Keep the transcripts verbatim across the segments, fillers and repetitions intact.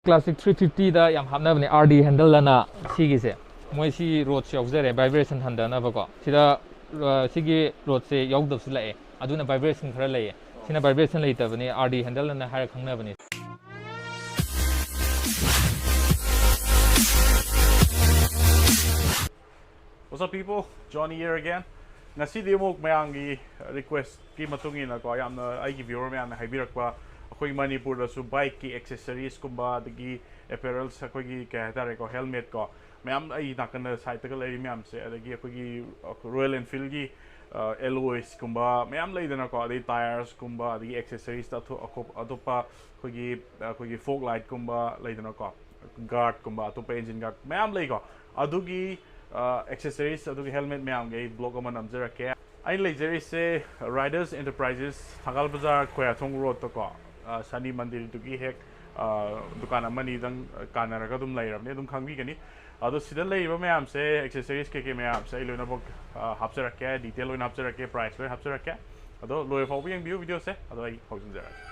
Classic three fifty ꯗ ꯌꯥꯝ ꯍꯥꯞꯅꯕꯅꯦ, R D handle ꯑꯅ ꯁꯤꯒꯤꯁꯦ꯫ ꯃꯣꯏ ꯁꯤ ꯔꯣꯗꯁꯦ ꯌꯥꯎꯖꯔꯦ, vibration ꯍꯟꯊꯅꯕꯀꯣ꯫ ꯁꯤꯗ ꯑ, ꯁꯤꯒꯤ ꯔꯣꯗꯁꯦ ꯌꯥꯎꯗꯕꯁꯨ ꯂꯥꯛꯑꯦ, ꯑꯗꯨꯅ vibration ꯈꯔ ꯂꯩꯌꯦ꯫ ꯁꯤꯅ vibration ꯂꯩꯇꯕꯅꯤ, R D handle ꯑꯅ ꯍꯥꯏꯔ ꯈꯪꯅꯕꯅꯤ꯫ What's up, people? Johnny here again. ꯉꯁꯤꯗꯤ ꯑꯃꯨꯛ ꯃꯌꯥꯝꯒꯤ request ꯀꯤ ꯃꯇꯨꯡ ꯏꯟꯅꯀꯣ, ꯌꯥꯝꯅ ꯑꯩꯒꯤ viewer ꯃꯌꯥꯝꯅ ꯍꯥꯏꯕꯤꯔꯛꯄ, ꯑꯩꯈꯣꯏ ꯃꯅꯤꯄꯨꯔꯗꯁꯨ bike ꯀꯤ accessories ꯀꯨꯝꯕ, ꯑꯗꯒꯤ apparels, ꯑꯩꯈꯣꯏꯒꯤ ꯀꯩ ꯍꯥꯏꯇꯥꯔꯦꯀꯣ, helmet ꯀꯣ, ꯃꯌꯥꯝ ꯑꯩ ꯅꯥꯀꯟꯗ side ꯇꯒ ꯂꯩꯔꯤ ꯃꯌꯥꯝꯁꯦ, ꯑꯗꯒꯤ ꯑꯩꯈꯣꯏꯒꯤ, ꯑ, Royal Enfield ꯒꯤ, ꯑ, alloys ꯀꯨꯝꯕ ꯃꯌꯥꯝ ꯂꯩꯗꯅꯀꯣ, ꯑꯗꯩ tyres ꯀꯨꯝꯕ, ꯑꯗꯒꯤ accessories ꯑꯇꯣꯞ-, ꯑꯀꯣꯞ-, ꯑꯇꯣꯞꯄ ꯑꯩꯈꯣꯏꯒꯤ, ꯑꯩꯈꯣꯏꯒꯤ fog light ꯀꯨꯝꯕ ꯂꯩꯗꯅꯀꯣ, guard ꯀꯨꯝꯕ, ꯑꯇꯣꯞꯄ engine guard ꯃꯌꯥꯝ ꯂꯩꯀꯣ꯫ ꯑꯗꯨꯒꯤ, ꯑ, accessories, ꯑꯗꯨꯒꯤ helmet ꯃꯌꯥꯝꯒꯤ ꯑꯩ vlog ꯑꯃ ꯅꯝꯖꯔꯛꯀꯦ꯫ ꯑꯩꯅ ꯂꯩꯖꯔꯤꯁꯦ Riders Enterprises, ꯊꯪꯒꯥꯜ ꯕꯖꯥꯔ, ꯈꯣꯌꯥꯊꯣꯡ ꯔꯣꯗꯇꯀꯣ, ꯑ, ꯁꯅꯤ ꯃꯟꯗꯤꯔꯗꯨꯒꯤ ꯍꯦꯛ, ꯑ, ꯗꯨꯀꯥꯟ ꯑꯃꯅꯤꯗꯪ ꯀꯥꯟꯅꯔꯒ ꯑꯗꯨꯝ ꯂꯩꯔꯕꯅꯤ, ꯑꯗꯨꯝ ꯈꯪꯕꯤꯒꯅꯤ꯫ ꯑꯗꯣ ꯁꯤꯗ ꯂꯩꯔꯤꯕ ꯃꯌꯥꯝꯁꯦ, accessories ꯀꯩꯀꯩ ꯃꯌꯥꯝꯁꯦ ꯑꯩ ꯂꯣꯏꯅꯃꯛ, ꯑ, ꯍꯥꯞꯆꯔꯛꯀꯦ, detail ꯑꯣꯏꯅ ꯍꯥꯞꯆꯔꯛꯀꯦ, price ꯂꯣꯏ ꯍꯥꯞꯆꯔꯛꯀꯦ꯫ ꯑꯗꯣ ꯂꯣꯏ ꯐꯥꯎꯕ ꯌꯦꯡꯕꯤꯌꯨ video ꯁꯦ, ꯑꯗꯣ ꯑꯩ ꯍꯧꯖꯤꯟꯖꯔꯛꯑꯒꯦ꯫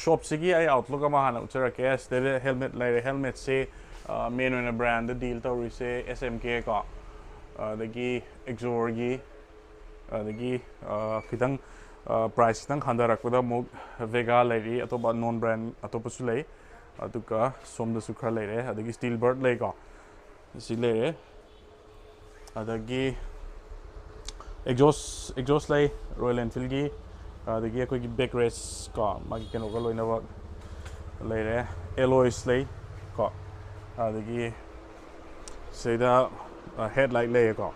ꯁꯣꯞꯁꯤꯒꯤ ꯑꯩ ꯑꯥꯎꯠꯂꯨꯛ ꯑꯃ ꯍꯥꯟꯅ ꯎꯠꯆꯔꯛꯀꯦ꯫ ꯁꯤꯗ ꯍꯦꯜꯃꯦꯠ ꯂꯩꯔꯦ꯫ ꯍꯦꯜꯃꯦꯠꯁꯤ ꯃꯦꯟ ꯑꯣꯏꯅ ꯕ꯭ꯔꯥꯟꯗ ꯗꯤꯜ ꯇꯧꯔꯤꯁꯦ ꯑꯦꯁ ꯑꯦꯝ ꯀꯦ ꯀꯣ, ꯑꯗꯒꯤ ꯑꯦꯛꯖꯣꯔꯒꯤ, ꯑꯗꯒꯤ ꯈꯤꯇꯪ ꯄ꯭ꯔꯥꯏꯁ ꯈꯤꯇꯪ ꯍꯟꯊꯔꯛꯄꯗ ꯑꯃꯨꯛ ꯚꯦꯒꯥ ꯂꯩꯔꯤ, ꯑꯇꯣꯞꯄ ꯅꯣꯟ ꯕ꯭ꯔꯥꯟ ꯑꯇꯣꯞꯄꯁꯨ ꯂꯩ꯫ ꯑꯗꯨꯒ ꯁꯣꯝꯗꯁꯨ ꯈꯔ ꯂꯩꯔꯦ, ꯑꯗꯒꯤ ꯁ꯭ꯇꯤꯜ ꯕꯔꯠ ꯂꯩꯀꯣ, ꯑꯁꯤ ꯂꯩꯔꯦ꯫ ꯑꯗꯒꯤ ꯑꯦꯛꯖꯣꯁ ꯑꯦꯛꯖꯣꯁ ꯂꯩ ꯔꯣꯌꯦꯜ ꯑꯦꯟꯐꯤꯜꯒꯤ, ꯑꯗꯒꯤ ꯑꯩꯈꯣꯏꯒꯤ ꯕꯦꯛ ꯔꯦꯁ ꯀꯣ, ꯃꯥꯒꯤ ꯀꯩꯅꯣꯒ ꯂꯣꯏꯅꯃꯛ ꯂꯩꯔꯦ꯫ ꯑꯦꯂꯣꯏꯁ ꯂꯩ ꯀꯣ, ꯑꯗꯒꯤ ꯁꯤꯗ ꯍꯦꯠ ꯂꯥꯏꯠ ꯂꯩꯌꯦꯀꯣ,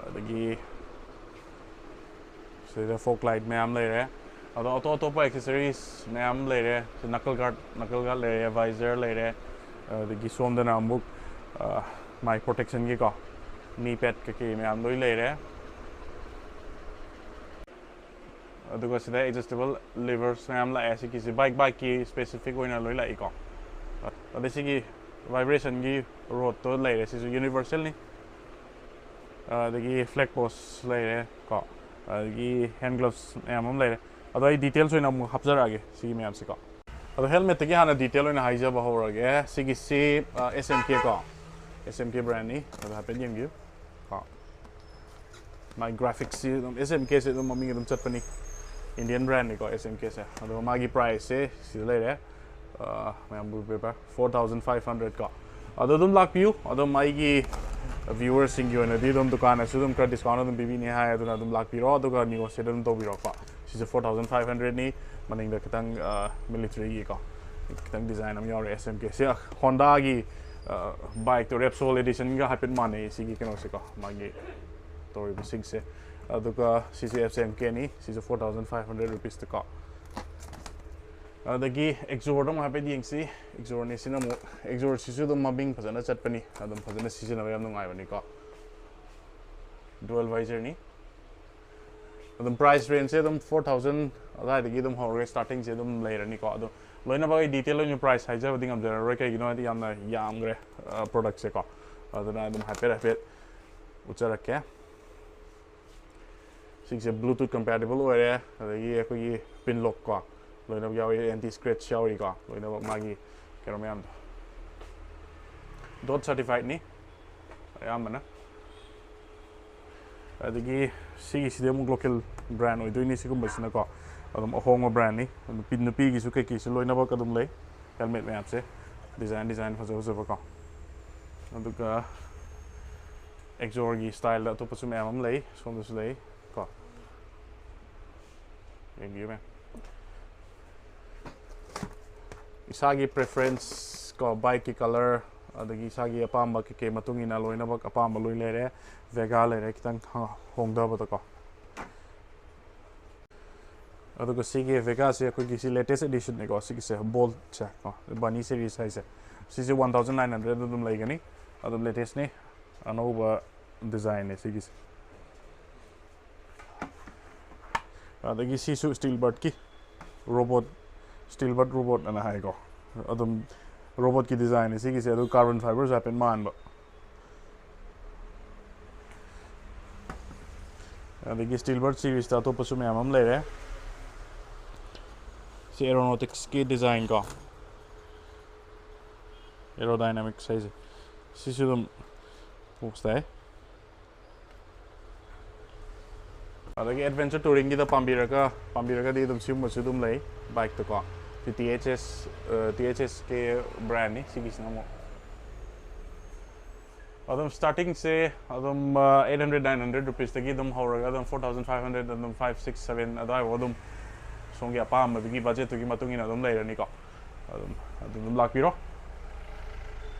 ꯑꯗꯒꯤ ꯁꯤꯗ ꯐꯣꯛ ꯂꯥꯏꯠ ꯃꯌꯥꯝ ꯂꯩꯔꯦ꯫ ꯑꯗꯣ ꯑꯇꯣꯞ ꯑꯇꯣꯞꯄ ꯑꯦꯛꯁꯦꯁꯔꯤꯁ ꯃꯌꯥꯝ ꯂꯩꯔꯦ꯫ ꯅꯀꯜ ꯒꯥꯔꯗ ꯅꯀꯜ ꯒꯥꯔꯗ ꯂꯩꯔꯦ, ꯚꯥꯏꯖꯔ ꯂꯩꯔꯦ, ꯑꯗꯒꯤ ꯁꯣꯝꯗꯅ ꯑꯃꯨꯛ ꯃꯥꯏ ꯄ꯭ꯔꯣꯇꯦꯛꯁꯟꯒꯤꯀꯣ ꯅꯤ ꯄꯦꯗ ꯀꯩꯀꯩ ꯃꯌꯥꯝ ꯂꯣꯏ ꯂꯩꯔꯦ꯫ ꯑꯗꯨꯒ ꯁꯤꯗ ꯑꯦꯗꯖꯁꯇꯦꯕꯜ ꯂꯤꯚꯔꯁ ꯃꯌꯥꯝ ꯂꯥꯛꯑꯦ꯫ ꯁꯤꯒꯤꯁꯤ ꯕꯥꯏꯛ ꯕꯥꯏꯛꯀꯤ ꯁ꯭ꯄꯦꯁꯤꯐꯤꯛ ꯑꯣꯏꯅ ꯂꯣꯏ ꯂꯥꯛꯏꯀꯣ꯫ ꯑꯗꯩ ꯁꯤꯒꯤ ꯚꯥꯏꯕ꯭ꯔꯦꯁꯟꯒꯤ ꯔꯣꯗꯇꯣ ꯂꯩꯔꯦ, ꯁꯤꯁꯨ ꯌꯨꯅꯤꯚꯔꯁꯦꯜꯅꯤ꯫ ꯑꯗꯒꯤ ꯐ꯭ꯂꯦꯛ ꯄꯣꯁ ꯂꯩꯔꯦ ꯀꯣ, ꯑꯗꯒꯤ ꯍꯦꯟ ꯒ꯭ꯂꯣꯚꯁ ꯃꯌꯥꯝ ꯑꯃ ꯂꯩꯔꯦ꯫ ꯑꯗꯣ ꯑꯩ ꯗꯤꯇꯦꯜꯁ ꯑꯣꯏꯅ ꯑꯃꯨꯛ ꯍꯥꯞꯆꯔꯛꯑꯒꯦ ꯁꯤꯒꯤ ꯃꯌꯥꯝꯁꯤꯀꯣ꯫ ꯑꯗꯣ ꯍꯦꯜꯃꯦꯠꯇꯒꯤ ꯍꯥꯟꯅ ꯗꯤꯇꯦꯜ ꯑꯣꯏꯅ ꯍꯥꯏꯖꯕ ꯍꯧꯔꯒꯦ꯫ ꯁꯤꯒꯤꯁꯤ ꯑꯦꯁ ꯑꯦꯝ ꯀꯦ ꯀꯣ, ꯑꯦꯁ ꯑꯦꯝ ꯀꯦ ꯕ꯭ꯔꯥꯟꯅꯤ꯫ ꯑꯗꯣ ꯍꯥꯏꯐꯦꯠ ꯌꯦꯡꯕꯤꯌꯨ ꯀꯣ꯫ ꯃꯥꯒꯤ ꯒ꯭ꯔꯥꯐꯤꯛꯁꯁꯤ ꯑꯗꯨꯝ ꯑꯦꯁ ꯑꯦꯝ ꯀꯦꯁꯦ ꯑꯗꯨꯝ ꯃꯃꯤꯡ ꯑꯗꯨꯝ ꯆꯠꯄꯅꯤ, ꯏꯟꯗꯤꯌꯟ ꯕ꯭ꯔꯥꯟꯅꯤꯀꯣ ꯑꯦꯁ ꯑꯦꯝ ꯀꯦꯁꯦ꯫ ꯑꯗꯣ ꯃꯥꯒꯤ ꯄ꯭ꯔꯥꯏꯁꯁꯦ ꯁꯤꯗ ꯂꯩꯔꯦ, ꯃꯌꯥꯝ blue paper four thousand five hundred ꯀꯣ꯫ ꯑꯗꯣ ꯑꯗꯨꯝ ꯂꯥꯛꯄꯤꯌꯨ꯫ ꯑꯗꯨꯝ ꯑꯩꯒꯤ ꯚ꯭ꯌꯨꯋꯔꯁꯤꯡꯒꯤ ꯑꯣꯏꯅꯗꯤ ꯑꯗꯨꯝ ꯗꯨꯀꯥꯟꯅꯁꯨ ꯑꯗꯨꯝ ꯈꯔ ꯗꯤꯁꯀꯥꯎꯟ ꯑꯗꯨꯝ ꯄꯤꯕꯤꯅꯤ ꯍꯥꯏ, ꯑꯗꯨꯅ ꯑꯗꯨꯝ ꯂꯥꯛꯄꯤꯔꯣ, ꯑꯗꯨꯒ ꯅꯤꯒꯣꯁꯤꯌꯦꯠ ꯑꯗꯨꯝ ꯇꯧꯕꯤꯔꯣꯀꯣ꯫ ꯁꯤꯁꯦ ꯐꯣꯔ ꯊꯥꯎꯖꯟ ꯐꯥꯏꯚ ꯍꯟꯗ꯭ꯔꯦꯠꯅꯤ꯫ ꯃꯅꯤꯡꯗ ꯈꯤꯇꯪ ꯃꯤꯂꯤꯇꯔꯤꯒꯤꯀꯣ, ꯈꯤꯇꯪ ꯗꯤꯖꯥꯏꯟ ꯑꯃ ꯌꯥꯎꯔꯦ ꯑꯦꯁ ꯑꯦꯝ ꯀꯦ꯫ ꯁꯤ ꯍꯣꯟꯗꯥꯒꯤ ꯕꯥꯏꯛꯇꯣ ꯔꯦꯞꯁꯣꯜ ꯑꯦꯗꯤꯁꯟꯒ ꯍꯥꯏꯐꯦꯠ ꯃꯥꯟꯅꯩ ꯁꯤꯒꯤ ꯀꯩꯅꯣꯁꯦꯀꯣ, ꯃꯥꯒꯤ ꯇꯧꯔꯤꯕꯁꯤꯡꯁꯦ꯫ ꯑꯗꯨꯒ ꯁꯤꯁꯦ ꯑꯦꯁ ꯑꯦꯝ ꯀꯦꯅꯤ꯫ ꯁꯤꯁꯦ ꯐꯣꯔ ꯊꯥꯎꯖꯟ ꯐꯥꯏꯚ ꯍꯟꯗ꯭ꯔꯦꯠ ꯔꯨꯄꯤꯁꯇꯀꯣ꯫ ꯑꯗꯒꯤ ꯑꯦꯛꯖꯣꯔꯗ ꯑꯃꯨꯛ ꯍꯥꯏꯐꯦꯠ ꯌꯦꯡꯁꯤ꯫ ꯑꯦꯛꯖꯣꯔꯅꯤ ꯁꯤꯅ ꯑꯃꯨꯛ, ꯑꯦꯛꯖꯣꯔꯁꯤꯁꯨ ꯑꯗꯨꯝ ꯃꯃꯤꯡ ꯐꯖꯅ ꯆꯠꯄꯅꯤ, ꯑꯗꯨꯝ ꯐꯖꯅ ꯁꯤꯖꯤꯟꯅꯕ ꯌꯥꯝ ꯅꯨꯡꯉꯥꯏꯕꯅꯤꯀꯣ꯫ ꯗꯨꯋꯦꯜ ꯚꯥꯏꯖꯔꯅꯤ꯫ ꯑꯗꯨꯝ ꯄ꯭ꯔꯥꯏꯁ ꯔꯦꯟꯖꯁꯦ ꯑꯗꯨꯝ ꯐꯣꯔ ꯊꯥꯎꯖꯟ ꯑꯗꯨꯋꯥꯏꯗꯒꯤ ꯑꯗꯨꯝ ꯍꯧꯔꯒ ꯁ꯭ꯇꯥꯔꯇꯤꯡꯁꯦ ꯑꯗꯨꯝ ꯂꯩꯔꯅꯤꯀꯣ꯫ ꯑꯗꯣ ꯂꯣꯏꯅꯃꯛ ꯑꯩ ꯗꯤꯇꯦꯜ ꯑꯣꯏꯅ ꯄ꯭ꯔꯥꯏꯁ ꯍꯥꯏꯖꯕꯗꯤ ꯉꯝꯖꯔꯔꯣꯏ, ꯀꯩꯒꯤꯅꯣ ꯍꯥꯏꯗꯤ ꯌꯥꯝꯅ ꯌꯥꯝꯈ꯭ꯔꯦ ꯄ꯭ꯔꯣꯗꯛꯁꯦꯀꯣ꯫ ꯑꯗꯨꯅ ꯑꯗꯨꯝ ꯍꯥꯏꯐꯦꯠ ꯍꯥꯏꯐꯦꯠ ꯎꯠꯆꯔꯛꯀꯦ꯫ ꯁꯤꯒꯤꯁꯦ ꯕ꯭ꯂꯨꯇꯨꯠ ꯀꯝꯄꯦꯇꯤꯕꯜ ꯑꯣꯏꯔꯦ, ꯑꯗꯒꯤ ꯑꯩꯈꯣꯏꯒꯤ ꯄꯤꯟ ꯂꯣꯛ ꯀꯣ, ꯂꯣꯏꯅꯃꯛ ꯌꯥꯎꯏ, ꯑꯦꯟꯇꯤ ꯁ꯭ꯀ꯭ꯔꯦꯆ ꯌꯥꯎꯔꯤꯀꯣ, ꯂꯣꯏꯅꯃꯛ ꯃꯥꯒꯤ ꯀꯩꯅꯣ ꯃꯌꯥꯝꯗꯣ꯫ ꯗꯣꯠ ꯁꯔꯇꯤꯐꯥꯏꯠꯅꯤ ꯑꯌꯥꯝꯕꯅ꯫ ꯑꯗꯒꯤ ꯁꯤꯒꯤꯁꯤꯗꯤ ꯑꯃꯨꯛ ꯂꯣꯀꯦꯜ ꯕ꯭ꯔꯥꯟ ꯑꯣꯏꯗꯣꯏꯅꯤ꯫ ꯁꯤꯒꯨꯝꯕꯁꯤꯅꯀꯣ ꯑꯗꯨꯝ ꯑꯍꯣꯡꯕ ꯕ꯭ꯔꯥꯟꯅꯤ꯫ ꯅꯨꯄꯤ ꯅꯨꯄꯤꯒꯤꯁꯨ ꯀꯩꯀꯩꯁꯨ ꯂꯣꯏꯅꯃꯛ ꯑꯗꯨꯝ ꯂꯩ꯫ ꯍꯦꯜꯃꯦꯠ ꯃꯌꯥꯝꯁꯦ ꯗꯤꯖꯥꯏꯟ ꯗꯤꯖꯥꯏꯟ ꯐꯖ ꯐꯖꯕꯀꯣ꯫ ꯑꯗꯨꯒ ꯑꯦꯛꯖꯣꯔꯒꯤ ꯁ꯭ꯇꯥꯏꯜꯗ ꯑꯇꯣꯞꯄꯁꯨ ꯃꯌꯥꯝ ꯑꯃ ꯂꯩ꯫ ꯁꯣꯝꯗꯁꯨ ꯂꯩ ꯀꯣ꯫ ꯌꯦꯡꯕꯤꯌꯨ ꯃꯌꯥꯝ꯫ ꯏꯁꯥꯒꯤ ꯄ꯭ꯔꯦꯐꯔꯦꯟꯁ ꯀꯣ, ꯕꯥꯏꯛꯀꯤ ꯀꯂꯔ, ꯑꯗꯒꯤ ꯏꯁꯥꯒꯤ ꯑꯄꯥꯝꯕ ꯀꯩꯀꯩ ꯃꯇꯨꯡ ꯏꯟꯅ ꯂꯣꯏꯅꯃꯛ ꯑꯄꯥꯝꯕ ꯂꯣꯏ ꯂꯩꯔꯦ꯫ ꯚꯦꯒꯥ ꯂꯩꯔꯦ, ꯈꯤꯇꯪ ꯍ-, ꯍꯣꯡꯊꯕꯗꯀꯣ꯫ ꯑꯗꯨꯒ ꯁꯤꯒꯤ ꯚꯦꯒꯥꯁꯦ ꯑꯩꯈꯣꯏꯒꯤ ꯁꯤ ꯂꯦꯇꯦꯁ ꯑꯦꯗꯤꯁꯟꯅꯦꯀꯣ, ꯁꯤꯒꯤꯁꯦ ꯕꯣꯜꯠꯁꯦ ꯀꯣ, ꯕꯅꯤ ꯁꯦꯔꯤꯁ ꯍꯥꯏꯁꯦ꯫ ꯁꯤꯁꯦ ꯋꯥꯟ ꯊꯥꯎꯖꯟ ꯅꯥꯏꯟ ꯍꯟꯗ꯭ꯔꯦꯗ ꯑꯗꯨꯝ ꯂꯩꯒꯅꯤ, ꯑꯗꯨꯝ ꯂꯦꯇꯦꯁꯅꯤ, ꯑꯅꯧꯕ ꯗꯤꯖꯥꯏꯟꯅꯦ ꯁꯤꯒꯤꯁꯦ꯫ ꯑꯗꯒꯤ ꯁꯤꯁꯨ ꯁ꯭ꯇꯤꯜ ꯕꯔꯠꯀꯤ ꯔꯣꯕꯣꯠ, ꯁ꯭ꯇꯤꯜ ꯕꯔꯠ ꯔꯣꯕꯣꯠ ꯑꯅ ꯍꯥꯏꯀꯣ꯫ ꯑꯗꯨꯝ ꯔꯣꯕꯣꯠꯀꯤ ꯗꯤꯖꯥꯏꯟꯅꯦ ꯁꯤꯒꯤꯁꯦ, ꯑꯗꯨ ꯀꯥꯔꯕꯟ ꯐꯥꯏꯕꯔꯁꯨ ꯍꯥꯏꯐꯦꯠ ꯃꯥꯟꯕ꯫ ꯑꯗꯒꯤ ꯁ꯭ꯇꯤꯜ ꯕꯔꯠ ꯁꯤꯔꯤꯁꯇ ꯑꯇꯣꯞꯄꯁꯨ ꯃꯌꯥꯝ ꯑꯃ ꯂꯩꯔꯦ꯫ ꯁꯤ ꯑꯦꯔꯣꯅꯣꯇꯤꯛꯁꯀꯤ ꯗꯤꯖꯥꯏꯟ ꯀꯣ, ꯑꯦꯔꯣꯗꯥꯏꯅꯥꯃꯤꯛꯁ ꯍꯥꯏꯁꯦ꯫ ꯁꯤꯁꯨ ꯑꯗꯨꯝ ꯄꯣꯁ ꯇꯥꯏ꯫ ꯑꯗꯒꯤ ꯑꯦꯗꯚꯦꯟꯆꯔ ꯇꯨꯔꯤꯡꯒꯤꯗ ꯄꯥꯝꯕꯤꯔꯒ, ꯄꯥꯝꯕꯤꯔꯒꯗꯤ ꯑꯗꯨꯝ ꯁꯤꯒꯨꯝꯕꯁꯨ ꯑꯗꯨꯝ ꯂꯩ ꯕꯥꯏꯛꯇꯀꯣ꯫ ꯁꯤ ꯇꯤ ꯑꯩꯆ ꯑꯦꯁ, ꯇꯤ ꯑꯩꯆ ꯑꯦꯁ ꯀꯦ ꯕ꯭ꯔꯥꯟꯅꯤ ꯁꯤꯒꯤꯁꯤꯅ ꯑꯃꯨꯛ꯫ ꯑꯗꯨꯝ ꯁ꯭ꯇꯥꯔꯇꯤꯡꯁꯦ ꯑꯗꯨꯝ ꯑꯩꯠ ꯍꯟꯗ꯭ꯔꯦꯗ, ꯅꯥꯏꯟ ꯍꯟꯗ꯭ꯔꯦꯗ ꯔꯨꯄꯤꯁꯇꯒꯤ ꯑꯗꯨꯝ ꯍꯧꯔꯒ ꯑꯗꯨꯝ ꯐꯣꯔ ꯊꯥꯎꯖꯟ ꯐꯥꯏꯚ ꯍꯟꯗ꯭ꯔꯦꯗ, ꯑꯗꯨꯝ ꯐꯥꯏꯚ, ꯁꯤꯛꯁ, ꯁꯚꯦꯟ ꯑꯗꯨꯋꯥꯏꯐꯥꯎ ꯑꯗꯨꯝ ꯁꯣꯝꯒꯤ ꯑꯄꯥꯝꯕꯗꯨꯒꯤ, ꯕꯖꯦꯠꯇꯨꯒꯤ ꯃꯇꯨꯡ ꯏꯟꯅ ꯑꯗꯨꯝ ꯂꯩꯔꯅꯤꯀꯣ꯫ ꯑꯗꯨꯝ, ꯑꯗꯨ ꯑꯗꯨꯝ ꯂꯥꯛꯄꯤꯔꯣ꯫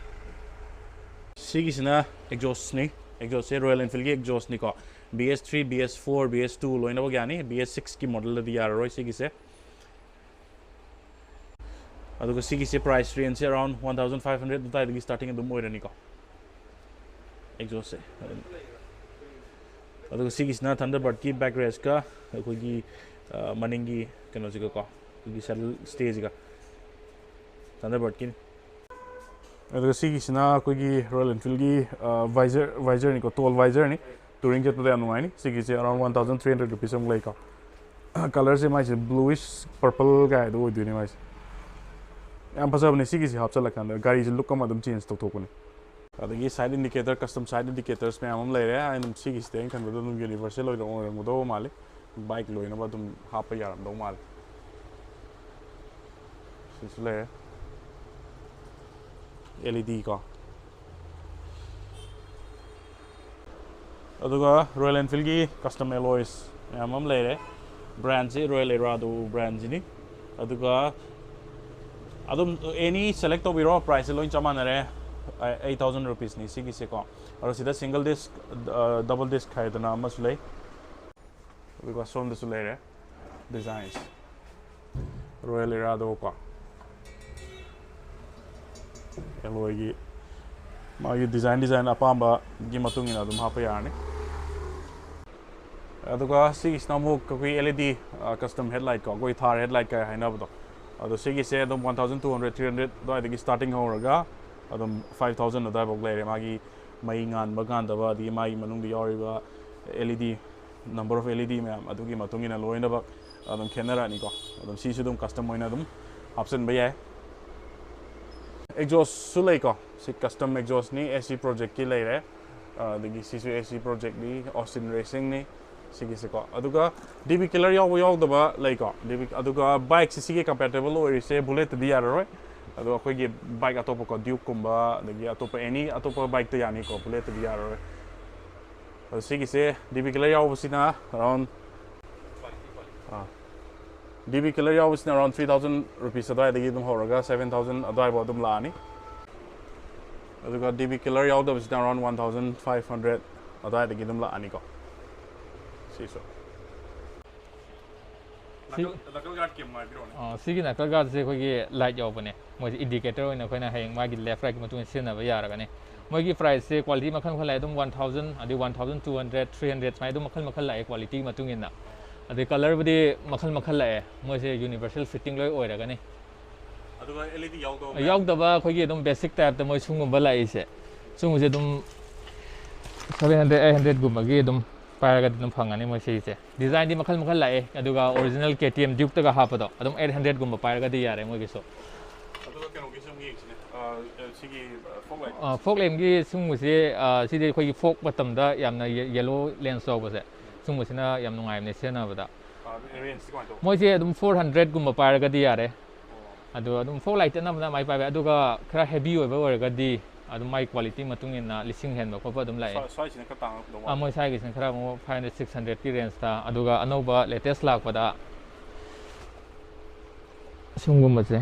ꯁꯤꯒꯤꯁꯤꯅ ꯑꯦꯛꯖꯣꯁꯅꯤ꯫ ꯑꯦꯛꯖꯣꯁꯁꯦ ꯔꯣꯌꯦꯜ ꯑꯦꯟꯐꯤꯜꯒꯤ ꯑꯦꯛꯖꯣꯁꯅꯤꯀꯣ꯫ ꯕꯤ ꯑꯦꯁ ꯊ꯭ꯔꯤ, ꯕꯤ ꯑꯦꯁ ꯐꯣꯔ, ꯕꯤ ꯑꯦꯁ ꯇꯨ ꯂꯣꯏꯅꯃꯛ ꯌꯥꯅꯤ꯫ ꯕꯤ ꯑꯦꯁ ꯁꯤꯛꯁꯀꯤ ꯃꯣꯗꯦꯜꯗꯗꯤ ꯌꯥꯔꯔꯣꯏ ꯁꯤꯒꯤꯁꯦ꯫ ꯑꯗꯨꯒ ꯁꯤꯒꯤꯁꯦ ꯄ꯭ꯔꯥꯏꯁ ꯔꯦꯟꯖꯁꯦ around one thousand five hundred ꯑꯗꯨꯋꯥꯏꯗꯒꯤ ꯁ꯭ꯇꯥꯔꯇꯤꯡ ꯑꯗꯨꯝ ꯑꯣꯏꯔꯅꯤꯀꯣ, ꯑꯦꯛꯖꯣꯁꯁꯦ꯫ ꯑꯗꯨꯒ ꯁꯤꯒꯤꯁꯤꯅ ꯊꯟꯗꯔꯕꯔꯠꯀꯤ ꯕꯦꯛ ꯔꯦꯁꯀ ꯑꯩꯈꯣꯏꯒꯤ, ꯑ, ꯃꯅꯤꯡꯒꯤ ꯀꯩꯅꯣꯁꯤꯒꯀꯣ, ꯑꯩꯈꯣꯏꯒꯤ ꯁꯦꯗꯜ ꯁ꯭ꯇꯦꯁꯤꯒ ꯊꯟꯗꯔꯕꯔꯠꯀꯤꯅꯤ꯫ ꯑꯗꯨꯒ ꯁꯤꯒꯤꯁꯤꯅ ꯑꯩꯈꯣꯏꯒꯤ ꯔꯣꯌꯦꯜ ꯑꯦꯟꯐꯤꯜꯒꯤ, ꯑ, ꯚꯥꯏꯖꯔ, ꯚꯥꯏꯖꯔꯅꯤꯀꯣ, ꯇꯣꯜ ꯚꯥꯏꯖꯔꯅꯤ꯫ ꯇꯨꯔꯤꯡ ꯆꯠꯄꯗ ꯌꯥꯝ ꯅꯨꯡꯉꯥꯏꯅꯤ꯫ ꯁꯤꯒꯤꯁꯦ around one thousand three hundred rupees ꯑꯃꯨꯛ ꯂꯩꯀꯣ꯫ ꯀꯂꯔꯁꯦ ꯃꯥꯏꯁꯦ bluish purple ꯀꯥꯏꯗꯣ ꯑꯣꯏꯗꯣꯏꯅꯦ ꯃꯥꯏꯁꯦ꯫ ꯌꯥꯝ ꯐꯖꯕꯅꯦ ꯁꯤꯒꯤꯁꯦ, ꯍꯥꯞꯆꯤꯜꯂꯀꯥꯟꯗ ꯒꯥꯔꯤꯁꯦ look ꯑꯃ ꯑꯗꯨꯝ change ꯇꯧꯊꯣꯛꯄꯅꯦ꯫ ꯑꯗꯒꯤ side indicator, custom side indicators ꯃꯌꯥꯝ ꯑꯃ ꯂꯩꯔꯦ꯫ ꯑꯩ ꯑꯗꯨꯝ ꯁꯤꯒꯤꯁꯤꯗꯤ ꯑꯩꯅ ꯈꯟꯕꯗ ꯑꯗꯨꯝ universal ꯑꯣꯏꯅ ꯑꯣꯏꯔꯝꯒꯗꯧꯕ ꯃꯥꯜꯂꯤ꯫ Bike ꯂꯣꯏꯅꯕ ꯑꯗꯨꯝ ꯍꯥꯞꯄ ꯌꯥꯔꯝꯗꯧ ꯃꯥꯜꯂꯤ꯫ ꯁꯤꯁꯨ ꯂꯩꯔꯦ꯫ L E D ꯀꯣ꯫ ꯑꯗꯨꯒ Royal Enfieldꯒꯤ custom alloys ꯃꯌꯥꯝ ꯑꯃ ꯂꯩꯔꯦ꯫ Brandꯁꯤ Royal Erador brandꯁꯤꯅꯤ꯫ ꯑꯗꯨꯒ ꯑꯗꯨꯝ any select ꯇꯧꯕꯤꯔꯣ, priceꯁꯦ ꯂꯣꯏ ꯆꯞ ꯃꯥꯟꯅꯔꯦ꯫ Eight thousand rupeesꯅꯤ ꯁꯤꯒꯤꯁꯦꯀꯣ꯫ ꯑꯗꯣ ꯁꯤꯗ single disc, double disc ꯍꯥꯏꯗꯅ ꯑꯃꯁꯨ ꯂꯩ꯫ ꯑꯗꯨꯒ ꯁꯣꯝꯗꯁꯨ ꯂꯩꯔꯦ designs꯫ Royal Erador ꯀꯣ꯫ Alloyꯒꯤ ꯃꯥꯒꯤ design, design ꯑꯄꯥꯝꯕꯒꯤ ꯃꯇꯨꯡ ꯏꯟꯅ ꯑꯗꯨꯝ ꯍꯥꯞꯄ ꯌꯥꯔꯅꯤ꯫ ꯑꯗꯨꯒ ꯁꯤꯒꯤꯁꯤꯅ ꯑꯃꯨꯛ ꯑꯩꯈꯣꯏ L E D, ꯑ, custom headlight ꯀꯣ, ꯑꯩꯈꯣꯏ Thar headlight ꯀ ꯍꯥꯏꯅꯕꯗꯣ꯫ ꯑꯗꯣ ꯁꯤꯒꯤꯁꯦ ꯑꯗꯨꯝ one thousand two hundred, three hundred ꯑꯗꯨꯋꯥꯏꯗꯒꯤ starting ꯍꯧꯔꯒ ꯑꯗꯨꯝ five thousand ꯑꯗꯨꯋꯥꯏꯐꯥꯎ ꯂꯩꯔꯦ꯫ ꯃꯥꯒꯤ ꯃꯩ ꯉꯥꯟꯕ ꯉꯥꯟꯗꯕ, ꯑꯗꯒꯤ ꯃꯥꯒꯤ ꯃꯅꯨꯡꯗ ꯌꯥꯎꯔꯤꯕ L E D, number of L E D ꯃꯌꯥꯝ ꯑꯗꯨꯒꯤ ꯃꯇꯨꯡ ꯏꯟꯅ ꯂꯣꯏꯅꯃꯛ ꯑꯗꯨꯝ ꯈꯦꯠꯅꯔꯛꯑꯅꯤꯀꯣ꯫ ꯑꯗꯨꯝ ꯁꯤꯁꯨ ꯑꯗꯨꯝ custom ꯑꯣꯏꯅ ꯑꯗꯨꯝ ꯍꯥꯞꯆꯤꯟꯕ ꯌꯥꯏ꯫ Exhaustꯁꯨ ꯂꯩꯀꯣ꯫ ꯁꯤ custom exhaustꯅꯤ, A C Projectꯀꯤ ꯂꯩꯔꯦ꯫ ꯑꯗꯒꯤ ꯁꯤꯁꯨ A C Projectꯅꯤ, Austin Racingꯅꯤ꯫ ꯁꯤꯒꯤꯁꯦꯀꯣ꯫ ꯑꯗꯨꯒ D B killer ꯌꯥꯎꯕ ꯌꯥꯎꯗꯕ ꯂꯩꯀꯣ꯫ D B, ꯑꯗꯨꯒ bikeꯁꯦ ꯁꯤꯒꯤ compatible ꯑꯣꯏꯔꯤꯁꯦ Bulletꯇꯗꯤ ꯌꯥꯔꯔꯣꯏ꯫ ꯑꯗꯣ ꯑꯩꯈꯣꯏꯒꯤ bike ꯑꯇꯣꯞꯄꯀꯣ, Dukeꯀꯨꯝꯕ, ꯑꯗꯒꯤ ꯑꯇꯣꯞꯄ any ꯑꯇꯣꯞꯄ bikeꯇ ꯌꯥꯅꯤꯀꯣ, Bulletꯇꯗꯤ ꯌꯥꯔꯔꯣꯏ꯫ ꯑꯗꯣ ꯁꯤꯒꯤꯁꯦ D B killer ꯌꯥꯎꯕꯁꯤꯅ around, ꯑꯥ, D B killer ꯌꯥꯎꯕꯁꯤꯅ around three thousand rupees ꯑꯗꯨꯋꯥꯏꯗꯒꯤ ꯑꯗꯨꯝ ꯍꯧꯔꯒ seven thousand ꯑꯗꯨꯋꯥꯏꯐꯥꯎ ꯑꯗꯨꯝ ꯂꯥꯛꯑꯅꯤ꯫ ꯑꯗꯨꯒ D B killer ꯌꯥꯎꯗꯕꯁꯤꯅ around one thousand five hundred ꯑꯗꯨꯋꯥꯏꯗꯒꯤ ꯑꯗꯨꯝ ꯂꯥꯛꯑꯅꯤꯀꯣ꯫ ꯁꯤꯁꯨ꯫ ꯁꯤ- ꯅꯀꯜ ꯒꯥꯔꯗꯀꯤ ꯑꯃꯨꯛ ꯍꯥꯏꯕꯤꯔꯛꯑꯣꯅꯦ꯫ ꯑꯥ, ꯁꯤꯒꯤ ꯅꯀꯜ ꯒꯥꯔꯗꯁꯦ ꯑꯩꯈꯣꯏꯒꯤ light ꯌꯥꯎꯕꯅꯦ꯫ ꯃꯣꯏꯁꯦ indicator ꯑꯣꯏꯅ ꯑꯩꯈꯣꯏꯅ ꯍꯌꯦꯡ ꯃꯥꯒꯤ left rightꯀꯤ ꯃꯇꯨꯡ ꯏꯟꯅ ꯁꯤꯖꯤꯟꯅꯕ ꯌꯥꯔꯒꯅꯤ꯫ ꯃꯣꯏꯒꯤ priceꯁꯦ quality ꯃꯈꯜ ꯃꯈꯜ ꯂꯩ꯫ ꯑꯗꯨꯝ one thousand, ꯑꯗꯩ one thousand two hundred, three hundred ꯁꯨꯃꯥꯏꯅ ꯑꯗꯨꯝ ꯃꯈꯜ ꯃꯈꯜ ꯂꯥꯛꯑꯦ qualityꯒꯤ ꯃꯇꯨꯡ ꯏꯟꯅ꯫ ꯑꯗꯩ colourꯕꯨꯗꯤ ꯃꯈꯜ ꯃꯈꯜ ꯂꯥꯛꯑꯦ꯫ ꯃꯣꯏꯁꯦ universal fitting ꯂꯣꯏ ꯑꯣꯏꯔꯒꯅꯤ꯫ ꯑꯗꯨꯒ L E D ꯌꯥꯎꯗꯕ ꯃꯌꯥꯝ? ꯌꯥꯎꯗꯕ ꯑꯩꯈꯣꯏꯒꯤ ꯑꯗꯨꯝ basic typeꯇ ꯃꯣꯏ ꯁꯨꯝꯒꯨꯝꯕ ꯂꯥꯛꯏꯁꯦ꯫ ꯁꯨꯝꯕꯁꯦ ꯑꯗꯨꯝ seven hundred, eight hundredꯒꯨꯝꯕꯒꯤ ꯑꯗꯨꯝ ꯄꯥꯏꯔꯒꯗꯤ ꯑꯗꯨꯝ ꯐꯪꯒꯅꯤ ꯃꯣꯏ ꯁꯤꯒꯤꯁꯦ꯫ ꯗꯤꯖꯥꯏꯟꯗꯤ ꯃꯈꯜ ꯃꯈꯜ ꯂꯥꯛꯑꯦ, ꯑꯗꯨꯒ ꯑꯣꯔꯤꯖꯤꯅꯦꯜ ꯀꯦ ꯇꯤ ꯑꯦꯝ ꯗ꯭ꯌꯨꯛꯇꯒ ꯍꯥꯞꯄꯗꯣ ꯑꯗꯨꯝ ꯑꯩꯠ ꯍꯟꯗ꯭ꯔꯦꯠꯀꯨꯝꯕ ꯄꯥꯏꯔꯒꯗꯤ ꯌꯥꯔꯦ ꯃꯣꯏꯒꯤꯁꯨ꯫ ꯑꯗꯨꯒ ꯀꯩꯅꯣꯒꯤꯁꯨ ꯑꯃꯨꯛ ꯌꯦꯡꯁꯤꯅꯦ, ꯑ, ꯑ, ꯁꯤꯒꯤ, ꯑ, ꯐꯣꯛ ꯂꯥꯏꯠ꯫ ꯑ, ꯐꯣꯛ ꯂꯦꯝꯒꯤ ꯁꯤꯒꯨꯝꯕꯁꯦ, ꯑ, ꯁꯤꯗꯤ ꯑꯩꯈꯣꯏꯒꯤ ꯐꯣꯛ ꯃꯇꯝꯗ ꯌꯥꯝꯅ ꯌꯦ-, ꯌꯦꯂꯣ ꯂꯦꯟꯁ ꯇꯧꯕꯁꯦ, ꯁꯤꯒꯨꯝꯕꯁꯤꯅ ꯌꯥꯝ ꯅꯨꯡꯉꯥꯏꯕꯅꯦ ꯁꯤꯖꯤꯟꯅꯕꯗ꯫ ꯑ, ꯔꯦꯟꯖꯇꯤ ꯀꯃꯥꯏꯅ ꯇꯧꯕ? ꯃꯣꯏꯁꯦ ꯑꯗꯨꯝ ꯐꯣꯔ ꯍꯟꯗ꯭ꯔꯦꯠꯀꯨꯝꯕ ꯄꯥꯏꯔꯒꯗꯤ ꯌꯥꯔꯦ꯫ ꯑꯣ꯫ ꯑꯗꯣ ꯑꯗꯨꯝ ꯐꯣꯛ ꯂꯥꯏꯠꯇꯤ ꯑꯅꯝꯕꯅ ꯑꯗꯨꯃꯥꯏꯅ ꯄꯥꯏꯕ, ꯑꯗꯨꯒ ꯈꯔ ꯍꯦꯚꯤ ꯑꯣꯏꯕ ꯑꯣꯏꯔꯒꯗꯤ ꯑꯗꯨꯝ ꯃꯥꯏ ꯀ꯭ꯋꯥꯂꯤꯇꯤ ꯃꯇꯨꯡ ꯏꯟꯅ ꯂꯤꯁꯤꯡ ꯍꯦꯟꯕ ꯈꯣꯠꯄ ꯑꯗꯨꯝ ꯂꯥꯛꯑꯦ꯫ ꯁ꯭ꯋꯥꯏ-, ꯁ꯭ꯋꯥꯏꯁꯤꯅ ꯈꯔ ꯇꯥꯡꯉꯛꯀꯗꯧ ꯑꯥ, ꯃꯥꯜꯂꯦ꯫ ꯃꯣꯏ ꯁ꯭ꯋꯥꯏꯒꯤꯁꯤꯅ ꯈꯔ ꯑꯃꯨꯛ ꯐꯥꯏꯚ ꯍꯟꯗ꯭ꯔꯦꯠ, ꯁꯤꯛꯁ ꯍꯟꯗ꯭ꯔꯦꯠꯀꯤ ꯔꯦꯟꯖꯇ, ꯑꯗꯨꯒ ꯑꯅꯧꯕ ꯂꯦꯇꯦꯁ ꯂꯥꯛꯄꯗ ꯁꯤꯒꯨꯝꯕꯁꯦ,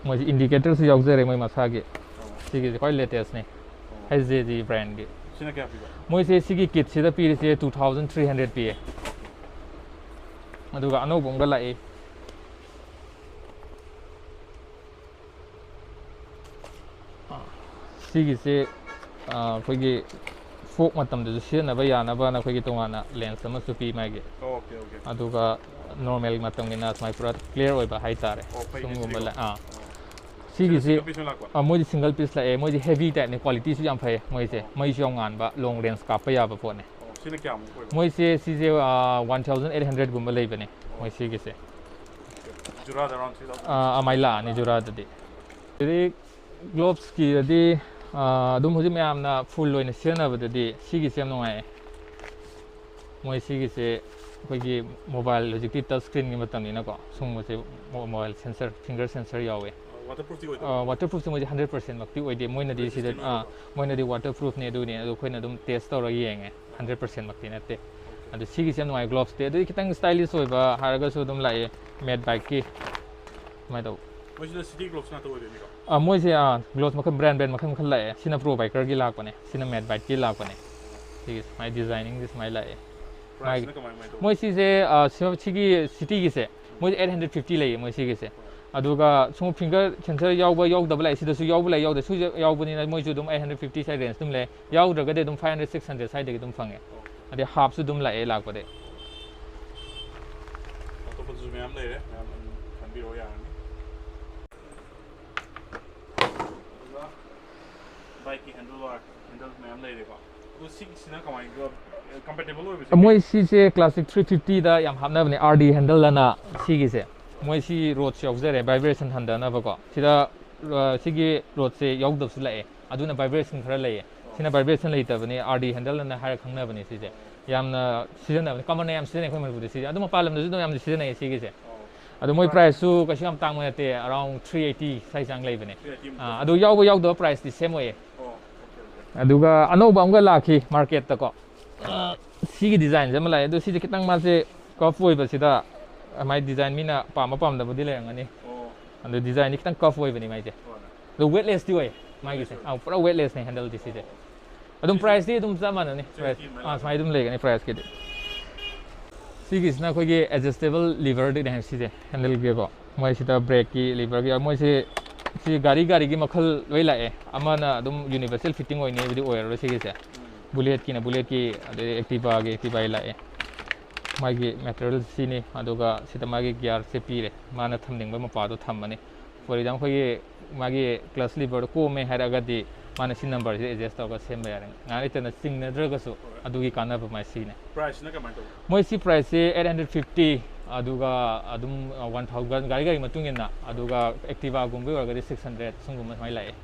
ꯃꯣꯏꯁꯤ ꯏꯟꯗꯤꯀꯦꯇꯔꯁꯨ ꯌꯥꯎꯖꯔꯦ ꯃꯣꯏ ꯃꯁꯥꯒꯤ꯫ ꯑꯣ꯫ ꯁꯤꯒꯤꯁꯦ ꯈ꯭ꯋꯥꯏ ꯂꯦꯇꯦꯁꯅꯦ, ꯑꯣ꯫ ꯑꯩꯆ ꯖꯦ ꯖꯤ ꯕ꯭ꯔꯥꯟꯒꯤ꯫ ꯁꯤꯅ ꯀꯌꯥ ꯄꯤꯕ? ꯃꯣꯏꯁꯦ ꯁꯤꯒꯤ ꯀꯤꯠꯁꯤꯗ ꯄꯤꯔꯤꯁꯦ ꯇꯨ ꯊꯥꯎꯖꯟ ꯊ꯭ꯔꯤ ꯍꯟꯗ꯭ꯔꯦꯠ ꯄꯤꯌꯦ꯫ ꯑꯗꯨꯒ ꯑꯅꯧꯕ ꯑꯃꯒ ꯂꯥꯛꯏ꯫ ꯁꯤꯒꯤꯁꯦ, ꯑ, ꯑꯩꯈꯣꯏꯒꯤ ꯐꯣꯛ ꯃꯇꯝꯗꯁꯨ ꯁꯤꯖꯤꯟꯅꯕ ꯌꯥꯅꯕꯅ ꯑꯩꯈꯣꯏꯒꯤ ꯇꯣꯉꯥꯟꯅ ꯂꯦꯟꯁ ꯑꯃꯁꯨ ꯄꯤ ꯃꯥꯒꯤ꯫ Okay, okay. ꯑꯗꯨꯒ ꯅꯣꯔꯃꯦꯜ ꯃꯇꯝꯒꯤꯅ ꯁꯨꯃꯥꯏꯅ ꯄꯨꯔꯥ ꯀ꯭ꯂꯤꯌꯥꯔ ꯑꯣꯏꯕ ꯍꯥꯏꯇꯥꯔꯦ꯫ ꯑꯣ, ꯐꯩꯅꯦ ꯁꯤꯒꯨꯝꯕ ꯁꯤꯗꯤꯀꯣ꯫ ꯂ-, ꯑꯥ꯫ ꯑꯣ꯫ ꯁꯤꯒꯤꯁꯤ, ꯁꯤꯡꯒꯜ ꯄꯤꯁ ꯑꯣꯏꯅ ꯂꯥꯛꯄ? ꯑ, ꯃꯣꯏꯗꯤ ꯁꯤꯡꯒꯜ ꯄꯤꯁ ꯂꯥꯛꯑꯦ꯫ ꯃꯣꯏꯗꯤ ꯍꯦꯚꯤ ꯇꯥꯏꯞꯅꯦ, ꯀ꯭ꯋꯥꯂꯤꯇꯤꯁꯨ ꯌꯥꯝ ꯐꯩ ꯃꯣꯏꯁꯦ꯫ ꯑꯣ꯫ ꯃꯩꯁꯨ ꯌꯥꯝ ꯉꯥꯟꯕ, ꯂꯣꯡ ꯔꯦꯟꯖ ꯀꯥꯞꯄ ꯌꯥꯕ ꯄꯣꯠꯅꯦ꯫ ꯑꯣ, ꯁꯤꯅ ꯀꯌꯥꯃꯨꯛ ꯑꯣꯏꯕ? ꯃꯣꯏꯁꯦ, ꯁꯤꯁꯦ, ꯑ, ꯋꯥꯟ ꯊꯥꯎꯖꯟ ꯑꯩꯠ ꯍꯟꯗ꯭ꯔꯦꯠꯀꯨꯝꯕ ꯂꯩꯕꯅꯦ, ꯑꯣ꯫ ꯃꯣꯏ ꯁꯤꯒꯤꯁꯦ꯫ ꯖꯨꯔꯥꯗ ꯑꯦꯔꯥꯎꯟ ꯊ꯭ꯔꯤ ꯊꯥꯎꯖꯟ? ꯑ, ꯑꯃꯥꯏ ꯂꯥꯛꯑꯅꯤ ꯖꯨꯔꯥꯗꯗꯤ꯫ ꯑꯗꯨꯗꯤ ꯒ꯭ꯂꯣꯞꯁꯀꯤꯗꯗꯤ, ꯑ, ꯑꯗꯨꯝ ꯍꯧꯖꯤꯛ ꯃꯌꯥꯝꯅ ꯐꯨꯜ ꯑꯣꯏꯅ ꯁꯤꯖꯤꯟꯅꯕꯗꯗꯤ ꯁꯤꯒꯤꯁꯦ ꯌꯥꯝ ꯅꯨꯡꯉꯥꯏꯌꯦ꯫ ꯃꯣꯏ ꯁꯤꯒꯤꯁꯦ ꯑꯩꯈꯣꯏꯒꯤ ꯃꯣꯕꯥꯏꯜ, ꯍꯧꯖꯤꯛꯇꯤ ꯇꯆ ꯁ꯭ꯀ꯭ꯔꯤꯟꯒꯤ ꯃꯇꯝꯅꯤꯅꯀꯣ, ꯁꯤꯒꯨꯝꯕꯁꯦ ꯃꯣ-, ꯃꯣꯕꯥꯏꯜ ꯁꯦꯟꯁꯔ, ꯐꯤꯡꯒꯔ ꯁꯦꯟꯁꯔ ꯌꯥꯎꯋꯦ꯫ ꯑ, ꯋꯥꯇꯔ ꯄ꯭ꯔꯨꯐꯇꯤ ꯑꯣꯏꯗꯕ꯭ꯔꯥ? ꯑ, ꯋꯥꯇꯔ ꯄ꯭ꯔꯨꯐꯁꯦ ꯃꯣꯏꯁꯦ ꯍꯟꯗ꯭ꯔꯦꯠ ꯄꯔꯁꯦꯟ ꯃꯛꯇꯤ ꯑꯣꯏꯗꯦ꯫ ꯃꯣꯏꯅꯗꯤ ꯁꯤꯗ, ꯔꯦꯁꯤꯁꯇꯦꯟ ꯑꯥ, ꯑꯣꯏꯕ꯭ꯔꯥ? ꯃꯣꯏꯅꯗꯤ ꯋꯥꯇꯔ ꯄ꯭ꯔꯨꯐꯅꯦ ꯑꯗꯨꯅꯦ, ꯑꯗꯣ ꯑꯩꯈꯣꯏꯅ ꯑꯗꯨꯝ ꯇꯦꯁ ꯇꯧꯔꯒ ꯌꯦꯡꯉꯦ꯫ ꯍꯟꯗ꯭ꯔꯦꯠ ꯄꯔꯁꯦꯟ ꯃꯛꯇꯤ ꯅꯠꯇꯦ꯫ ꯑꯣꯀꯦ꯫ ꯑꯗꯣ ꯁꯤꯒꯤꯁꯦ ꯌꯥꯝ ꯅꯨꯡꯉꯥꯏ, ꯒ꯭ꯂꯣꯞꯁꯇꯤ꯫ ꯑꯗꯨꯗꯤ ꯈꯤꯇꯪ ꯁ꯭ꯇꯥꯏꯂꯤꯁ ꯑꯣꯏꯕ ꯍꯥꯏꯔꯒꯁꯨ ꯑꯗꯨꯝ ꯂꯥꯛꯑꯦ, ꯃꯦꯠ ꯕꯥꯏꯛꯀꯤ꯫ ꯁꯨꯃꯥꯏꯅ ꯇꯧꯕ꯫ ꯃꯣꯏꯁꯤꯅ ꯁꯤꯇꯤ ꯒ꯭ꯂꯣꯞꯁ ꯉꯥꯛꯇ ꯑꯣꯏꯗꯣꯏꯅꯤꯀꯣ? ꯑꯥ, ꯃꯣꯏꯁꯦ, ꯑꯥ, ꯒ꯭ꯂꯣꯞꯁ ꯃꯈꯜ, ꯕ꯭ꯔꯥꯟ, ꯕ꯭ꯔꯥꯟ ꯃꯈꯜ ꯃꯈꯜ ꯂꯥꯛꯑꯦ꯫ ꯁꯤꯅ ꯄ꯭ꯔꯣ ꯕꯥꯏꯀꯔꯒꯤ ꯂꯥꯛꯄꯅꯦ, ꯁꯤꯅ ꯃꯦꯠ ꯕꯥꯏꯛꯀꯤ ꯂꯥꯛꯄꯅꯦ꯫ ꯁꯤꯒꯤ ꯁꯨꯃꯥꯏꯅ ꯗꯤꯖꯥꯏꯅꯤꯡꯁꯦ ꯁꯨꯃꯥꯏꯅ ꯂꯥꯛꯑꯦ꯫ ꯄ꯭ꯔꯥꯏꯁꯁꯤꯅ ꯃꯥꯒꯤ-, ꯀꯃꯥꯏ, ꯀꯃꯥꯏꯅ ꯇꯧꯕ? ꯃꯣꯏ ꯁꯤꯁꯦ, ꯑꯥ, ꯁꯤ-, ꯁꯤꯒꯤ ꯁꯤꯇꯤꯒꯤꯁꯦ, ꯃꯣꯏꯁꯦ ꯑꯩꯠ ꯍꯟꯗ꯭ꯔꯦꯠ ꯐꯤꯐꯇꯤ ꯂꯩꯌꯦ ꯃꯣꯏ ꯁꯤꯒꯤꯁꯦ꯫ ꯍꯣꯏ꯫ ꯑꯗꯨꯒ ꯁꯨꯝ ꯐꯤꯡꯒꯔ ꯁꯦꯟꯁꯔ ꯌꯥꯎꯕ ꯌꯥꯎꯗꯕ ꯂꯥꯛꯑꯦ, ꯁꯤꯗꯁꯨ ꯌꯥꯎꯕ ꯂꯥꯛꯑꯦ, ꯌꯥꯎꯗꯦ, ꯁꯤꯁꯨ ꯌꯥꯎꯕꯅꯤꯅ ꯃꯣꯏꯁꯨ ꯑꯗꯨꯝ ꯑꯩꯠ ꯍꯟꯗ꯭ꯔꯦꯠ ꯐꯤꯐꯇꯤ ꯁ꯭ꯋꯥꯏ ꯔꯦꯟꯖ ꯑꯗꯨꯝ ꯂꯩ꯫ ꯌꯥꯎꯗ꯭ꯔꯒꯗꯤ ꯑꯗꯨꯝ ꯐꯥꯏꯚ ꯍꯟꯗ꯭ꯔꯦꯠ, ꯁꯤꯛꯁ ꯍꯟꯗ꯭ꯔꯦꯠ ꯁ꯭ꯋꯥꯏꯗꯒꯤ ꯑꯗꯨꯝ ꯐꯪꯉꯦ꯫ ꯑꯣꯀꯦ꯫ ꯑꯗꯩ ꯍꯥꯞꯁꯨ ꯑꯗꯨꯝ ꯂꯥꯛꯑꯦ ꯂꯥꯛꯄꯗꯤ꯫ ꯑꯇꯣꯞꯄꯗꯁꯨ ꯃꯌꯥꯝ ꯂꯩꯔꯦ, ꯃꯌꯥꯝ ꯑꯗꯨꯝ ꯈꯟꯕꯤꯔꯛꯑꯣ ꯌꯥꯔꯅꯤ꯫ ꯑꯗꯨꯒ ꯕꯥꯏꯛꯀꯤ ꯍꯦꯟꯗꯜ ꯕꯥꯔ, ꯍꯦꯟꯗꯜ ꯃꯌꯥꯝ ꯂꯩꯔꯦꯀꯣ꯫ ꯑꯗꯨ ꯁꯤꯒꯤꯁꯤꯅ ꯀꯃꯥꯏꯅ ꯇꯧꯕ? ꯀꯝꯄꯦꯇꯤꯕꯜ ꯑꯣꯏꯕꯁꯦ? ꯃꯣꯏ ꯁꯤꯁꯦ ꯀ꯭ꯂꯥꯁꯤꯛ ꯊ꯭ꯔꯤ ꯐꯤꯐꯇꯤꯗ ꯌꯥꯝ ꯍꯥꯞꯅꯕꯅꯦ, ꯑꯥꯔ ꯗꯤ ꯍꯦꯟꯗꯜ ꯑꯅ ꯁꯤꯒꯤꯁꯦ꯫ ꯃꯣꯏ ꯁꯤ ꯔꯣꯗꯁ ꯌꯥꯎꯖꯔꯦ, ꯚꯥꯏꯕ꯭ꯔꯦꯁꯟ ꯍꯟꯊꯅꯕꯀꯣ꯫ ꯁꯤꯗ, ꯑ, ꯁꯤꯒꯤ ꯔꯣꯗꯁꯦ ꯌꯥꯎꯗꯕꯁꯨ ꯂꯥꯛꯑꯦ, ꯑꯗꯨꯅ ꯚꯥꯏꯕ꯭ꯔꯦꯁꯟ ꯈꯔ ꯂꯩꯌꯦ꯫ ꯁꯤꯅ ꯚꯥꯏꯕ꯭ꯔꯦꯁꯟ ꯂꯩꯇꯕꯅꯤ, ꯑꯥꯔ ꯗꯤ ꯍꯦꯟꯗꯜ ꯑꯅ ꯍꯥꯏꯔ ꯈꯪꯅꯕꯅꯤ ꯁꯤꯁꯦ꯫ ꯌꯥꯝꯅ ꯁꯤꯖꯤꯟꯅꯕꯅꯤ, ꯀꯃꯟꯅ ꯌꯥꯝ ꯁꯤꯖꯤꯟꯅꯩ ꯑꯩꯈꯣꯏ ꯃꯅꯤꯄꯨꯔꯗ ꯁꯤꯁꯦ꯫ ꯑꯗꯨꯝ ꯃꯄꯥꯟ ꯂꯝꯗꯁꯨ ꯑꯗꯨꯝ ꯌꯥꯝꯅ ꯁꯤꯖꯤꯟꯅꯩꯌꯦ ꯁꯤꯒꯤꯁꯦ꯫ ꯑꯗꯣ ꯃꯣꯏ ꯄ꯭ꯔꯥꯏꯁꯁꯨ ꯀꯩꯁꯨ ꯌꯥꯝ ꯇꯥꯡꯕ ꯅꯠꯇꯦ, ꯑꯔꯥꯎꯟ ꯊ꯭ꯔꯤ ꯑꯩꯠꯇꯤ ꯁ꯭ꯋꯥꯏ ꯆꯥꯡ ꯂꯩꯕꯅꯦ꯫ ꯊ꯭ꯔꯤ ꯑꯩꯠꯇꯤ ꯃꯨꯛ꯫ ꯑꯥ, ꯑꯗꯨ ꯌꯥꯎꯕ ꯌꯥꯎꯗꯕ ꯄ꯭ꯔꯥꯏꯁꯇꯤ ꯁꯦꯝ ꯑꯣꯏꯌꯦ꯫ ꯑꯣ, ꯑꯣꯀꯦ, ꯑꯣꯀꯦ꯫ ꯑꯗꯨꯒ ꯑꯅꯧꯕ ꯑꯃꯒ ꯂꯥꯛꯈꯤ ꯃꯥꯔꯀꯦꯠꯇꯀꯣ꯫ ꯑꯥ, ꯁꯤꯒꯤ ꯗꯤꯖꯥꯏꯟꯁꯦ ꯑꯃ ꯂꯥꯛꯑꯦ, ꯑꯗꯣ ꯁꯤꯁꯦ ꯈꯤꯇꯪ ꯃꯥꯁꯦ ꯀꯐ ꯑꯣꯏꯕꯁꯤꯗ ꯃꯥꯏ ꯗꯤꯖꯥꯏꯟ ꯃꯤꯅ ꯄꯥꯝꯕ ꯄꯥꯝꯗꯕꯗꯤ ꯂꯩꯔꯝꯒꯅꯤ꯫ ꯑꯣ꯫ ꯑꯗꯣ ꯗꯤꯖꯥꯏꯟꯗꯤ ꯈꯤꯇꯪ ꯀꯐ ꯑꯣꯏꯕꯅꯤ ꯃꯥꯏꯁꯦ꯫ ꯍꯣꯏ꯫ ꯑꯗꯣ ꯋꯦꯠꯂꯦꯁꯇꯤ ꯑꯣꯏ ꯃꯥꯒꯤꯁꯦ꯫ Weightless ꯑꯣꯏ꯫ ꯑꯥ, ꯄꯨꯔꯥ ꯋꯦꯠꯂꯦꯁꯅꯦ ꯍꯦꯟꯗꯜꯗꯤ ꯁꯤꯁꯦ꯫ ꯑꯗꯨꯝ ꯁꯤꯁꯦ ꯄ꯭ꯔꯥꯏꯁꯇꯤ ꯑꯗꯨꯝ ꯆꯞ ꯃꯥꯟꯅꯅꯤ꯫ ꯁꯤꯁꯦ ꯄ꯭ꯔꯥꯏꯁ, ꯁꯤ ꯑꯗꯨꯃꯥꯏꯅ ꯑꯥ, ꯁꯨꯃꯥꯏꯅ ꯑꯗꯨꯝ ꯂꯩꯒꯅꯤ ꯄ꯭ꯔꯥꯏꯁꯀꯤꯗꯤ꯫ ꯁꯤꯒꯤꯁꯤꯅ ꯑꯩꯈꯣꯏꯒꯤ ꯑꯦꯗꯖꯁꯇꯦꯕꯜ ꯂꯤꯚꯔꯗꯤꯅꯦ ꯍꯥꯏꯕ ꯁꯤꯁꯦ, ꯍꯦꯟꯗꯜꯒꯤꯀꯣ꯫ ꯃꯣꯏ ꯁꯤꯗ ꯕ꯭ꯔꯦꯛꯀꯤ ꯂꯤꯚꯔꯒꯤ, ꯃꯣꯏꯁꯤ, ꯁꯤ ꯒꯥꯔꯤ ꯒꯥꯔꯤꯒꯤ ꯃꯈꯜ ꯂꯣꯏ ꯂꯥꯛꯑꯦ꯫ ꯑꯃꯅ ꯑꯗꯨꯝ ꯌꯨꯅꯤꯚꯔꯁꯦꯜ ꯐꯤꯠꯇꯤꯡ ꯑꯣꯏꯅꯤꯕꯨꯗꯤ ꯑꯣꯏꯔꯔꯣꯏ ꯁꯤꯒꯤꯁꯦ꯫ ꯎꯝ꯫ ꯕꯨꯂꯦꯠꯀꯤꯅ ꯕꯨꯂꯦꯠꯀꯤ, ꯑꯗꯩ ꯑꯦꯛꯇꯤꯚꯥꯒꯤ ꯑꯦꯛꯇꯤꯚꯥꯒꯤ ꯂꯥꯛꯑꯦ꯫ ꯃꯥꯒꯤ ꯃꯦꯇꯔꯤꯌꯦꯜ ꯁꯤꯅꯤ, ꯑꯗꯨꯒ ꯁꯤꯗ ꯃꯥꯒꯤ ꯒꯤꯌꯥꯔꯁꯦ ꯄꯤꯔꯦ, ꯃꯥꯅ ꯊꯝꯅꯤꯡꯕ ꯃꯄꯥꯗꯣ ꯊꯝꯃꯅꯤ꯫ For example, ꯑꯩꯈꯣꯏꯒꯤ ꯃꯥꯒꯤ ꯀ꯭ꯂꯁ ꯂꯤꯚꯔꯗꯣ ꯀꯣꯝꯃꯦ ꯍꯥꯏꯔꯒꯗꯤ ꯃꯥꯅ ꯁꯤ ꯅꯝꯕꯔꯁꯤꯗ ꯑꯦꯗꯖꯁ ꯇꯧꯔꯒ ꯁꯦꯝꯕ ꯌꯥꯔꯦ꯫ ꯉꯥꯏꯍꯥꯛ ꯂꯩꯇꯅ ꯆꯤꯡꯅꯗ꯭ꯔꯒꯁꯨ ꯑꯗꯨꯒꯤ ꯀꯥꯟꯅꯕ ꯃꯥꯏ ꯁꯤꯅꯦ꯫ ꯄ꯭ꯔꯥꯏꯁꯁꯤꯅ ꯀꯃꯥꯏꯅ ꯇꯧꯕ? ꯃꯣꯏ ꯁꯤ ꯄ꯭ꯔꯥꯏꯁꯁꯦ ꯑꯩꯠ ꯍꯟꯗ꯭ꯔꯦꯠ ꯐꯤꯐꯇꯤ, ꯑꯗꯨꯒ ꯑꯗꯨꯝ ꯋꯥꯟ ꯊꯥꯎꯖꯟ ꯒꯥꯔꯤ ꯒꯥꯔꯤ ꯃꯇꯨꯡ ꯏꯟꯅ, ꯑꯗꯨꯒ ꯑꯦꯛꯇꯤꯚꯥꯒꯨꯝꯕ ꯑꯣꯏꯔꯒꯗꯤ ꯁꯤꯛꯁ ꯍꯟꯗ꯭ꯔꯦꯠ ꯁꯨꯝꯒꯨꯝꯕ ꯁꯨꯃꯥꯏꯅ ꯂꯥꯛꯑꯦ꯫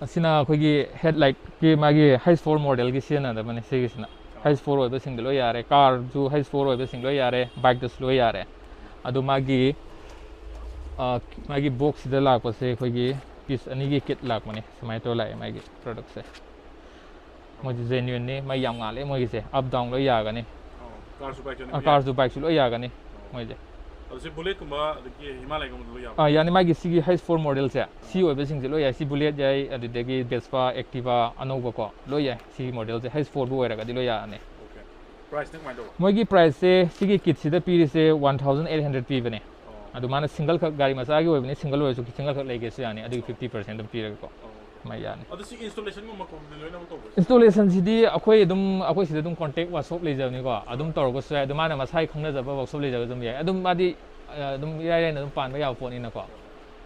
ꯑꯁꯤꯅ ꯑꯩꯈꯣꯏꯒꯤ ꯍꯦꯠꯂꯥꯏꯠꯀꯤ ꯃꯥꯒꯤ ꯍꯩꯁ ꯐꯣꯔ ꯃꯣꯗꯦꯜꯒꯤ ꯁꯤꯖꯤꯟꯅꯗꯕꯅꯤ꯫ ꯁꯤꯒꯤꯁꯤꯅ ꯍꯩꯁ ꯐꯣꯔ ꯑꯣꯏꯕꯁꯤꯡꯗ ꯂꯣꯏ ꯌꯥꯔꯦ, ꯀꯥꯔꯁꯨ ꯍꯩꯁ ꯐꯣꯔ ꯑꯣꯏꯕꯁꯤꯡ ꯂꯣꯏ ꯌꯥꯔꯦ, ꯕꯥꯏꯛꯇꯁꯨ ꯂꯣꯏ ꯌꯥꯔꯦ꯫ ꯑꯗꯣ ꯃꯥꯒꯤ, ꯑ, ꯃꯥꯒꯤ ꯕꯣꯛꯁꯁꯤꯗ ꯂꯥꯛꯄꯁꯦ ꯑꯩꯈꯣꯏꯒꯤ ꯄꯤꯁ ꯑꯅꯤꯒꯤ ꯀꯤꯠ ꯂꯥꯛꯄꯅꯦ꯫ ꯁꯨꯃꯥꯏꯅ ꯇꯧꯔ ꯂꯥꯛꯑꯦ ꯃꯥꯒꯤ ꯄ꯭ꯔꯗꯛꯁꯦ꯫ ꯃꯣꯏꯁꯦ ꯖꯦꯅ꯭ꯌꯨꯟꯅꯤ, ꯃꯩ ꯌꯥꯝ ꯉꯥꯜꯂꯦ ꯃꯣꯏꯒꯤꯁꯦ꯫ ꯑꯞ ꯗꯥꯎꯟ ꯂꯣꯏ ꯌꯥꯒꯅꯤ꯫ ꯑꯣ, ꯀꯥꯔꯁꯨ ꯕꯥꯏꯛꯁꯨ ꯑꯅꯤ ꯑ, ꯄꯨ ꯌꯥꯏ? ꯀꯥꯔꯁꯨ ꯕꯥꯏꯛꯁꯨ ꯂꯣꯏ ꯌꯥꯒꯅꯤ ꯃꯣꯏꯁꯦ꯫ ꯑꯗꯣ ꯁꯤ ꯕꯨꯂꯦꯠꯀꯨꯝꯕ ꯑꯗꯒꯤ ꯍꯤꯃꯥꯂꯌꯟꯒꯨꯝꯕꯗ ꯂꯣꯏ ꯌꯥꯕ꯭ꯔꯥ? ꯑꯥ, ꯌꯥꯅꯤ꯫ ꯃꯥꯒꯤ ꯁꯤꯒꯤ ꯍꯩꯁ ꯐꯣꯔ ꯃꯣꯗꯦꯜꯁꯦ ꯁꯤ ꯑꯣꯏꯕꯁꯤꯡꯁꯦ ꯂꯣꯏ ꯌꯥꯏ꯫ ꯁꯤ ꯕꯨꯂꯦꯠ ꯌꯥꯏ, ꯑꯗꯨꯗꯒꯤ ꯚꯦꯁꯄꯥ, ꯑꯦꯛꯇꯤꯚꯥ ꯑꯅꯧꯕꯀꯣ, ꯂꯣꯏ ꯌꯥꯏ꯫ ꯁꯤꯒꯤ ꯃꯣꯗꯦꯜꯁꯦ ꯍꯩꯁ ꯐꯣꯔꯕꯨ ꯑꯣꯏꯔꯒꯗꯤ ꯂꯣꯏ ꯌꯥꯔꯅꯤ꯫ ꯑꯣꯀꯦ꯫ ꯄ꯭ꯔꯥꯏꯁꯅ ꯀꯃꯥꯏꯅ ꯇꯧꯕ? ꯃꯣꯏꯒꯤ ꯄ꯭ꯔꯥꯏꯁꯁꯦ ꯁꯤꯒꯤ ꯀꯤꯠꯁꯤꯗ ꯄꯤꯔꯤꯁꯦ ꯋꯥꯟ ꯊꯥꯎꯖꯟ ꯑꯩꯠ ꯍꯟꯗ꯭ꯔꯦꯠ ꯄꯤꯕꯅꯦ꯫ ꯑꯣ꯫ ꯑꯗꯨ ꯃꯥꯅ ꯁꯤꯡꯒꯜ ꯈꯛ, ꯒꯥꯔꯤ ꯃꯆꯥꯒꯤ ꯑꯣꯏꯕꯅꯤ, ꯁꯤꯡꯒꯜ ꯑꯣꯏꯔꯁꯨ ꯁꯤꯡꯒꯜ ꯈꯛ ꯂꯩꯒꯦꯁꯨ ꯌꯥꯅꯤ, ꯑꯗꯨꯒꯤ ꯐꯤꯐꯇꯤ ꯄꯔꯁꯦꯟ ꯑꯗꯨꯝ ꯄꯤꯔꯒꯦꯀꯣ꯫ ꯑꯣ꯫ ꯃꯥꯏ ꯌꯥꯅꯤ꯫ ꯑꯗꯨ ꯁꯤ ꯏꯟꯁꯇꯣꯂꯦꯁꯟꯒꯨꯝꯕ ꯈꯣꯠꯄꯗꯤ ꯂꯣꯏꯅꯃꯛ ꯇꯧꯕ꯭ꯔꯥ? ꯏꯟꯁꯇꯣꯂꯦꯁꯟꯁꯤꯗꯤ ꯑꯩꯈꯣꯏ ꯑꯗꯨꯝ, ꯑꯩꯈꯣꯏ ꯁꯤꯗ ꯑꯗꯨꯝ ꯀꯣꯟꯇꯦꯛ ꯋꯥꯛꯁꯣꯞ ꯂꯩꯖꯕꯅꯤꯀꯣ, ꯑꯗꯨꯝ ꯇꯧꯔꯒꯁꯨ ꯌꯥꯏ꯫ ꯑꯗꯨ ꯃꯥꯅ ꯃꯁꯥꯒꯤ ꯈꯪꯅꯖꯕ ꯋꯥꯛꯁꯣꯞ ꯂꯩꯖꯕ ꯑꯗꯨꯝ ꯌꯥꯏ꯫ ꯑꯗꯨꯝ ꯃꯥꯗꯤ, ꯑ, ꯑꯗꯨꯝ ꯏꯔꯥꯏ ꯂꯥꯏꯅ ꯑꯗꯨꯝ ꯄꯥꯟꯕ ꯌꯥꯕ ꯄꯣꯠꯅꯤꯅꯀꯣ꯫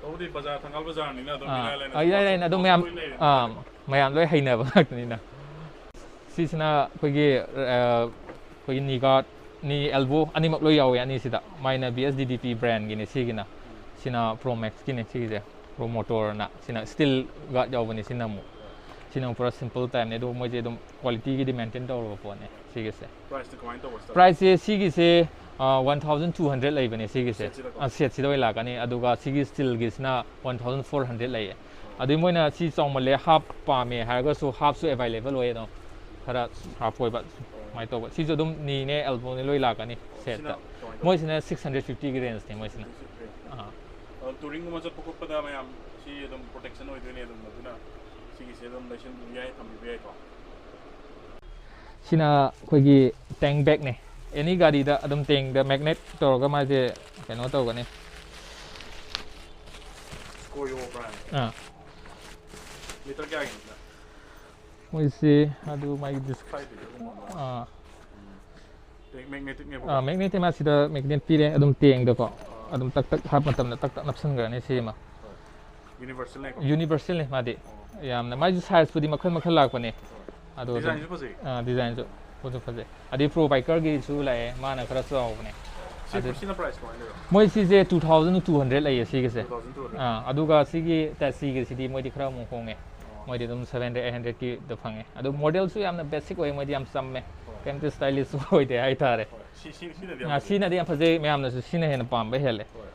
ꯇꯧꯕꯗꯤ ꯕꯖꯥꯔ, ꯊꯪꯒꯥꯜ ꯕꯖꯥꯔꯅꯤꯅ ꯑꯗꯨꯝ ꯑꯥ, ꯏꯔꯥꯏ ꯂꯥꯏꯅ ꯑ, ꯏꯔꯥꯏ ꯂꯥꯏꯅ ꯑꯗꯨꯝ ꯃꯌꯥꯝ, ꯂꯣꯏ ꯂꯩꯔꯦ꯫ ꯑꯥ, ꯃꯌꯥꯝ ꯂꯣꯏ ꯍꯩꯅꯕ ꯉꯥꯛꯇꯅꯤꯅ꯫ ꯁꯤꯁꯤꯅ ꯑꯩꯈꯣꯏꯒꯤ ꯑꯩꯈꯣꯏꯒꯤ ꯅꯤ ꯒꯥꯔꯠ, ꯅꯤ ꯑꯦꯜꯕꯣ ꯑꯅꯤꯃꯛ ꯂꯣꯏ ꯌꯥꯎꯋꯦ ꯑꯅꯤꯁꯤꯗ꯫ ꯃꯥꯏꯅ B S D D P brandꯒꯤꯅꯦ ꯁꯤꯒꯤꯅ꯫ ꯁꯤꯅ Pro Maxꯀꯤꯅꯦ ꯁꯤꯒꯤꯁꯦ, Pro Motorꯅ꯫ ꯁꯤꯅ steel guard ꯌꯥꯎꯕꯅꯦ꯫ ꯁꯤꯅ ꯑꯃꯨꯛ ꯁꯤꯅ ꯑꯃꯨꯛ ꯄꯨꯔꯥ simple typeꯅꯦ꯫ ꯑꯗꯨ ꯃꯣꯏꯁꯦ ꯑꯗꯨꯝ qualityꯒꯤꯗꯤ maintain ꯇꯧꯔꯕ ꯄꯣꯠꯅꯦ ꯁꯤꯒꯤꯁꯦ꯫ Priceꯇꯤ ꯀꯃꯥꯏꯅ ꯇꯧꯕ? Priceꯁꯦ ꯁꯤꯒꯤꯁꯦ one thousand two hundred ꯂꯩꯕꯅꯦ ꯁꯤꯒꯤꯁꯦ꯫ Setꯁꯤꯗꯀꯣ? ꯑ, setꯁꯤꯗ ꯑꯣꯏꯅ ꯂꯥꯛꯀꯅꯤ꯫ ꯑꯗꯨꯒ ꯁꯤꯒꯤ steelꯒꯤꯁꯤꯅ one thousand four hundred ꯂꯩꯌꯦ꯫ ꯑꯗꯨꯏ ꯃꯣꯏꯅ ꯁꯤ ꯆꯥꯎꯃꯜꯂꯦ, half ꯄꯥꯝꯃꯦ ꯍꯥꯏꯔꯒꯁꯨ halfꯁꯨ available ꯑꯣꯏꯌꯦ꯫ ꯑꯗꯨꯝ ꯈꯔ half ꯑꯣꯏꯕ ꯁꯨꯃꯥꯏꯅ ꯇꯧꯕ꯫ ꯁꯤꯁꯨ ꯑꯗꯨꯝ ꯅꯤꯅꯦ ꯑꯦꯜꯕꯣꯅꯦ ꯂꯣꯏ ꯂꯥꯛꯀꯅꯤ ꯁꯤꯅ setꯇ꯫ ꯀꯃꯥꯏꯅ ꯇꯧꯕ? ꯃꯣꯏꯁꯤꯅ six hundred fiftyꯒꯤ rangeꯅꯦ ꯃꯣꯏꯁꯤꯅ꯫ ꯑꯥ꯫ ꯑꯗꯣ touringꯒꯨꯝꯕ ꯆꯠꯄ ꯈꯣꯠꯄꯗ ꯃꯌꯥꯝ ꯁꯤ ꯑꯗꯨꯝ protection ꯑꯣꯏꯗꯣꯏꯅꯦ꯫ ꯑꯗꯨꯝ ꯑꯗꯨꯅ ꯁꯤꯒꯤꯁꯦ ꯑꯗꯨꯝ ꯂꯩꯁꯟꯕꯤꯕ ꯌꯥꯏ, ꯊꯝꯕꯤꯕ ꯌꯥꯏꯀꯣ꯫ ꯁꯤꯅ ꯑꯩꯈꯣꯏꯒꯤ tank bagꯅꯦ꯫ Any ꯒꯥꯔꯤꯗ ꯑꯗꯨꯝ tankꯗ magnet ꯇꯧꯔꯒ ꯃꯥꯁꯦ ꯀꯩꯅꯣ ꯇꯧꯒꯅꯤ꯫ Scoreo brand꯫ ꯑꯥ꯫ Litre ꯀꯌꯥꯒꯤꯅꯣ? ꯃꯣꯏꯁꯤ ꯑꯗꯨ ꯃꯥꯒꯤ disc Five literꯒꯨꯝꯕ꯫ ꯑꯥ꯫ Magneticꯅꯦꯕ꯫ ꯑꯥ, magnet ꯃꯥ ꯁꯤꯗ magnet ꯄꯤꯔꯦ꯫ ꯑꯗꯨꯝ tankꯗꯀꯣ ꯑꯗꯨꯝ ꯇꯛ ꯇꯛ ꯍꯥꯞꯄ ꯃꯇꯝꯗ ꯇꯛ ꯇꯛ ꯅꯞꯁꯤꯟꯈ꯭ꯔꯅꯤ ꯁꯤꯃ꯫ Universalꯅꯦꯀꯣ? Universalꯅꯦ ꯃꯥꯗꯤ꯫ ꯌꯥꯝꯅ ꯃꯥꯏꯁꯨ sizeꯄꯨꯗꯤ ꯃꯈꯜ ꯃꯈꯜ ꯂꯥꯛꯄꯅꯦ꯫ ꯑꯗꯨ ꯑꯗꯨꯝ Designꯁꯨ ꯐꯖꯩ꯫ ꯑꯥ, designꯁꯨ ꯄꯣꯠꯁꯨ ꯐꯖꯩ꯫ ꯑꯗꯩ Pro Bikerꯒꯤꯁꯨ ꯂꯥꯛꯑꯦ, ꯃꯥꯅ ꯈꯔ ꯆꯥꯎꯕꯅꯦ꯫ ꯁꯤ ꯑꯗꯨ ꯁꯤꯅ price ꯀꯃꯥꯏꯅ ꯂꯩꯕ? ꯃꯣꯏ ꯁꯤꯁꯦ two thousand two hundred ꯂꯩꯌꯦ ꯁꯤꯒꯤꯁꯦ꯫ Two thousand two hundred꯫ ꯑꯥ, ꯑꯗꯨꯒ ꯁꯤꯒꯤ type Cꯒꯤꯁꯤꯗꯤ ꯃꯣꯏꯗꯤ ꯈꯔ ꯑꯃꯨꯛ ꯍꯣꯡꯉꯦ꯫ ꯃꯣꯏꯗꯤ ꯑꯗꯨꯝ seven hundred eight hundredꯀꯤꯗ ꯐꯪꯉꯦ꯫ ꯑꯗꯨ modelꯁꯨ ꯌꯥꯝꯅ basic ꯑꯣꯏ, ꯃꯣꯏꯗꯤ ꯌꯥꯝ ꯆꯝꯃꯦ꯫ ꯀꯩꯝꯇ stylish ꯑꯣꯏꯗꯦ ꯍꯥꯏꯇꯥꯔꯦ꯫ ꯍꯣꯏ꯫ ꯁꯤ ꯁꯤ ꯁꯤꯅꯗꯤ ꯌꯥꯝ ꯑꯥ, ꯐꯖꯩ꯫ ꯁꯤꯅꯗꯤ ꯌꯥꯝ ꯐꯖꯩ, ꯃꯌꯥꯝꯅꯁꯨ ꯁꯤꯅ ꯍꯦꯟꯅ ꯄꯥꯝꯕ ꯍꯦꯜꯂꯦ꯫ ꯍꯣꯏ꯫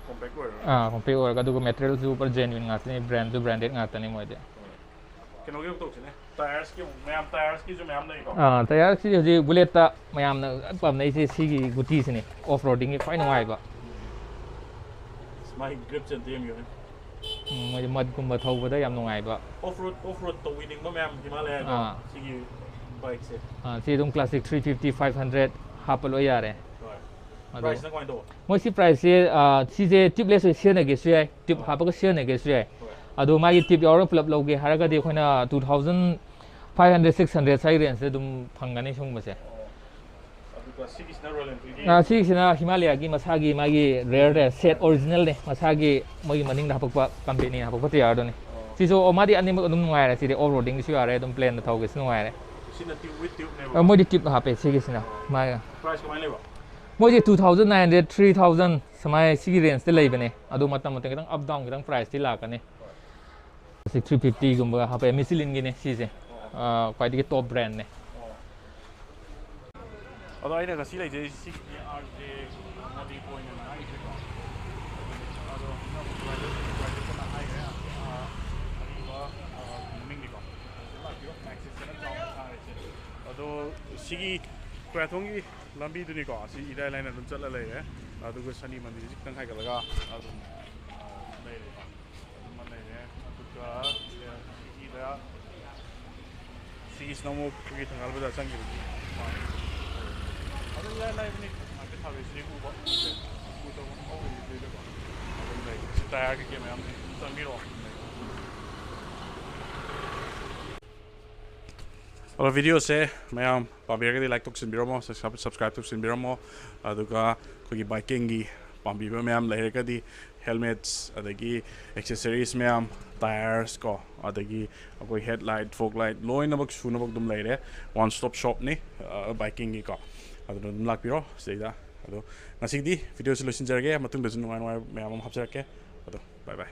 Compact ꯑꯣꯏꯔꯒ꯫ ꯑꯥ, compact ꯑꯣꯏꯔꯒ, ꯑꯗꯨꯒ materialꯁꯨ ꯄꯨꯔꯥ genuine ꯉꯥꯛꯇꯅꯤ, brandꯁꯨ branded ꯉꯥꯛꯇꯅꯤ ꯃꯣꯏꯗꯤ꯫ ꯀꯩꯅꯣꯒꯤ ꯑꯃꯨꯛ ꯇꯧꯁꯤꯅꯦ꯫ Tyresꯀꯤ ꯑꯃꯨꯛ ꯃꯌꯥꯝ tyresꯀꯤꯁꯨ ꯃꯌꯥꯝ ꯂꯩꯀꯣ꯫ ꯑꯥ, tyreꯁꯤ ꯍꯧꯖꯤꯛ Bullettꯇ ꯃꯌꯥꯝꯅ ꯄꯥꯝꯅꯩꯁꯦ ꯁꯤꯒꯤ ꯒꯨꯇꯤꯁꯤꯅꯤ, off roadingꯒꯤ ꯈ꯭ꯋꯥꯏ ꯅꯨꯡꯉꯥꯏꯕ꯫ ꯑꯁ, ꯃꯥꯒꯤ gripꯁꯦ ꯑꯝꯇ ꯌꯦꯡꯕꯤꯌꯨꯅꯦ꯫ ꯎꯝ, ꯃꯣꯏꯗꯤ mudꯀꯨꯝꯕ ꯊꯧꯕꯗ ꯌꯥꯝ ꯅꯨꯡꯉꯥꯏꯕ꯫ Off road, off road ꯇꯧꯕꯤꯅꯤꯡꯕ ꯃꯌꯥꯝ ꯍꯤꯃꯥꯂꯌꯥꯒ ꯑꯥ꯫ ꯁꯤꯒꯤ bikeꯁꯦ꯫ ꯑꯥ, ꯁꯤ ꯑꯗꯨꯝ classic three fifty, five hundred ꯍꯥꯞꯄ ꯂꯣꯏ ꯌꯥꯔꯦ꯫ ꯍꯣꯏ꯫ ꯑꯗꯣ Priceꯅ ꯀꯃꯥꯏꯅ ꯇꯧꯕ? ꯃꯣꯏ ꯁꯤ priceꯁꯦ, ꯑꯥ, ꯁꯤꯁꯦ tubeless ꯑꯣꯏ ꯁꯤꯖꯤꯟꯅꯒꯦꯁꯨ ꯌꯥꯏ, tube ꯍꯥꯞꯄꯒ ꯁꯤꯖꯤꯟꯅꯒꯦꯁꯨ ꯌꯥꯏ꯫ ꯍꯣꯏ꯫ ꯑꯗꯣ ꯃꯥꯒꯤ tube ꯌꯥꯎꯔꯒ ꯄꯨꯂꯞ ꯂꯧꯒꯦ ꯍꯥꯏꯔꯒꯗꯤ ꯑꯩꯈꯣꯏꯅ two thousand five hundred, six hundred ꯁ꯭ꯋꯥꯏꯒꯤ rangeꯇ ꯑꯗꯨꯝ ꯐꯪꯒꯅꯤ ꯁꯤꯒꯨꯝꯕꯁꯦ꯫ ꯑꯣ꯫ ꯑꯗꯨꯒ ꯁꯤꯒꯤꯁꯤꯅ Royal Enfieldꯒꯤ? ꯑꯥ, ꯁꯤꯒꯤꯁꯤꯅ ꯍꯤꯃꯥꯂꯌꯥꯒꯤ ꯃꯁꯥꯒꯤ ꯃꯥꯒꯤ rearꯗ set originalꯅꯦ, ꯃꯁꯥꯒꯤ ꯃꯣꯏꯒꯤ ꯃꯅꯤꯡꯗ ꯍꯥꯄꯛꯄ, companyꯅ ꯍꯥꯄꯛꯄ tyreꯗꯨꯅꯤ꯫ ꯑꯣ꯫ ꯁꯤꯁꯨ, ꯑꯣ, ꯃꯥꯗꯤ ꯑꯅꯤꯃꯛ ꯑꯗꯨꯝ ꯅꯨꯡꯉꯥꯏꯔꯦ꯫ ꯁꯤꯗꯤ off roadingꯒꯤꯁꯨ ꯌꯥꯔꯦ, ꯑꯗꯨꯝ plainꯗ ꯊꯧꯒꯦꯁꯨ ꯅꯨꯡꯉꯥꯏꯔꯦ꯫ ꯁꯤꯅ tube with tube ꯅꯦꯕ꯫ ꯑ, ꯃꯣꯏꯗꯤ ꯇ꯭ꯌꯨꯕ ꯍꯥꯞꯄꯦ ꯁꯤꯒꯤꯁꯤꯅ ꯃꯥꯒ꯫ Price ꯀꯃꯥꯏꯅ ꯂꯩꯕ? ꯃꯣꯏꯁꯦ two thousand nine hundred, three thousand ꯁꯨꯃꯥꯏꯅ ꯁꯤꯒꯤ ꯔꯦꯟꯖꯇ ꯂꯩꯕꯅꯦ꯫ ꯑꯗꯣ ꯃꯇꯝ ꯃꯇꯝ ꯈꯤꯇꯪ ꯑꯞ ꯗꯥꯎꯟ ꯈꯤꯇꯪ ꯄ꯭ꯔꯥꯏꯁꯇꯤ ꯂꯥꯛꯀꯅꯤ꯫ ꯁꯤ three fiftyꯒꯨꯝꯕ ꯍꯥꯞꯄꯦ꯫ ꯃꯤꯆꯤꯂꯤꯟꯒꯤꯅꯦ ꯁꯤꯁꯦ꯫ ꯑ, ꯈ꯭ꯋꯥꯏꯗꯒꯤ ꯇꯣꯞ ꯕ꯭ꯔꯥꯟꯅꯦ꯫ ꯑꯗꯣ ꯑꯩꯅ ꯉꯁꯤ ꯂꯩꯖꯩ ꯁꯤꯒꯤ ꯑꯥꯔ ꯖꯦ ꯃꯣꯗꯤ ꯄꯣꯏꯟ ꯑꯅ ꯍꯥꯏꯔꯤꯁꯦꯀꯣ꯫ ꯑꯗꯣ ꯄ꯭ꯔꯥꯏꯚꯦꯠ ꯄ꯭ꯔꯥꯏꯚꯦꯠꯇꯅ ꯍꯥꯏꯈ꯭ꯔꯦ꯫ ꯑ, ꯑꯔꯤꯕ, ꯑ, ꯃꯃꯤꯡꯅꯤꯀꯣ꯫ ꯂꯥꯛꯄꯤꯔꯣ, ꯑꯦꯛꯁꯦꯁꯁꯤꯅ ꯆꯥꯎꯅ ꯊꯥꯔꯤꯁꯦ꯫ ꯑꯗꯣ ꯁꯤꯒꯤ ꯈꯨꯌꯥꯊꯣꯡꯒꯤ ꯂꯝꯕꯤꯗꯨꯅꯤꯀꯣ, ꯑꯁꯤ ꯏꯔꯥꯏ ꯂꯥꯏꯅ ꯑꯗꯨꯝ ꯆꯠꯂ ꯂꯩꯔꯦ꯫ ꯑꯗꯨꯒ ꯁꯅꯤ ꯃꯟꯗꯤꯔꯁꯤ ꯈꯤꯇꯪ ꯍꯥꯏꯒꯠꯂꯒ ꯑꯗꯨꯝ, ꯑ, ꯂꯩꯔꯦꯀꯣ꯫ ꯑꯗꯨꯃ ꯂꯩꯔꯦ꯫ ꯑꯗꯨꯒ ꯁꯤꯒꯤꯗ, ꯁꯤꯒꯤꯁꯤꯅ ꯑꯃꯨꯛ ꯑꯩꯈꯣꯏꯒꯤ ꯊꯪꯒꯥꯜ ꯕꯖꯥꯔ ꯆꯪꯈꯤꯕꯒꯤ ꯃꯥꯡ-, ꯑꯗꯨꯝ ꯏꯔꯥꯏ ꯂꯥꯏꯕꯅꯤ꯫ ꯃꯥꯔꯀꯦꯠ ꯁꯥꯕꯤꯁꯤꯗꯤ ꯎꯕ ꯎꯗꯕ ꯍꯧꯔꯤꯕ ꯑꯗꯨꯝ ꯂꯩ꯫ ꯁꯤ ꯇꯥꯌꯔ ꯀꯩꯀꯩ ꯃꯌꯥꯝ ꯑꯗꯨꯝ ꯆꯪꯕꯤꯔꯛꯑꯣ꯫ ꯑꯗꯣ ꯚꯤꯗꯤꯑꯣꯁꯦ ꯃꯌꯥꯝ ꯄꯥꯝꯕꯤꯔꯒꯗꯤ ꯂꯥꯏꯛ ꯇꯧꯁꯤꯟꯕꯤꯔꯝꯃꯣ, ꯁꯕꯁꯀ꯭ꯔꯥꯏꯕ ꯇꯧꯁꯤꯟꯕꯤꯔꯝꯃꯣ꯫ ꯑꯗꯨꯒ ꯑꯩꯈꯣꯏꯒꯤ ꯕꯥꯏꯛꯀꯤꯡꯒꯤ ꯄꯥꯝꯕꯤꯕ ꯃꯌꯥꯝ ꯂꯩꯔꯒꯗꯤ ꯍꯦꯜꯃꯦꯠꯁ, ꯑꯗꯒꯤ ꯑꯦꯛꯁꯦꯁꯔꯤꯁ ꯃꯌꯥꯝ, ꯇꯥꯌꯔꯁ ꯀꯣ, ꯑꯗꯒꯤ ꯑꯩꯈꯣꯏ ꯍꯦꯠ ꯂꯥꯏꯠ, ꯐꯣꯛ ꯂꯥꯏꯠ, ꯂꯣꯏꯅꯃꯛ ꯁꯨꯅꯃꯛ ꯑꯗꯨꯝ ꯂꯩꯔꯦ꯫ One stop shopꯅꯤ, ꯑ, ꯕꯥꯏꯛꯀꯤꯡꯒꯤꯀꯣ꯫ ꯑꯗꯨꯅ ꯑꯗꯨꯝ ꯂꯥꯛꯄꯤꯔꯣ ꯁꯤꯗꯩꯗ꯫ ꯑꯗꯣ ꯉꯁꯤꯒꯤꯗꯤ ꯚꯤꯗꯤꯑꯣꯁꯤ ꯂꯣꯏꯁꯤꯟꯖꯔꯒꯦ꯫ ꯃꯇꯨꯡꯗꯁꯨ ꯅꯨꯡꯉꯥꯏ ꯅꯨꯡꯉꯥꯏꯕ ꯃꯌꯥꯝ ꯑꯃ ꯍꯥꯞꯆꯔꯛꯀꯦ꯫ ꯑꯗꯣ bye bye꯫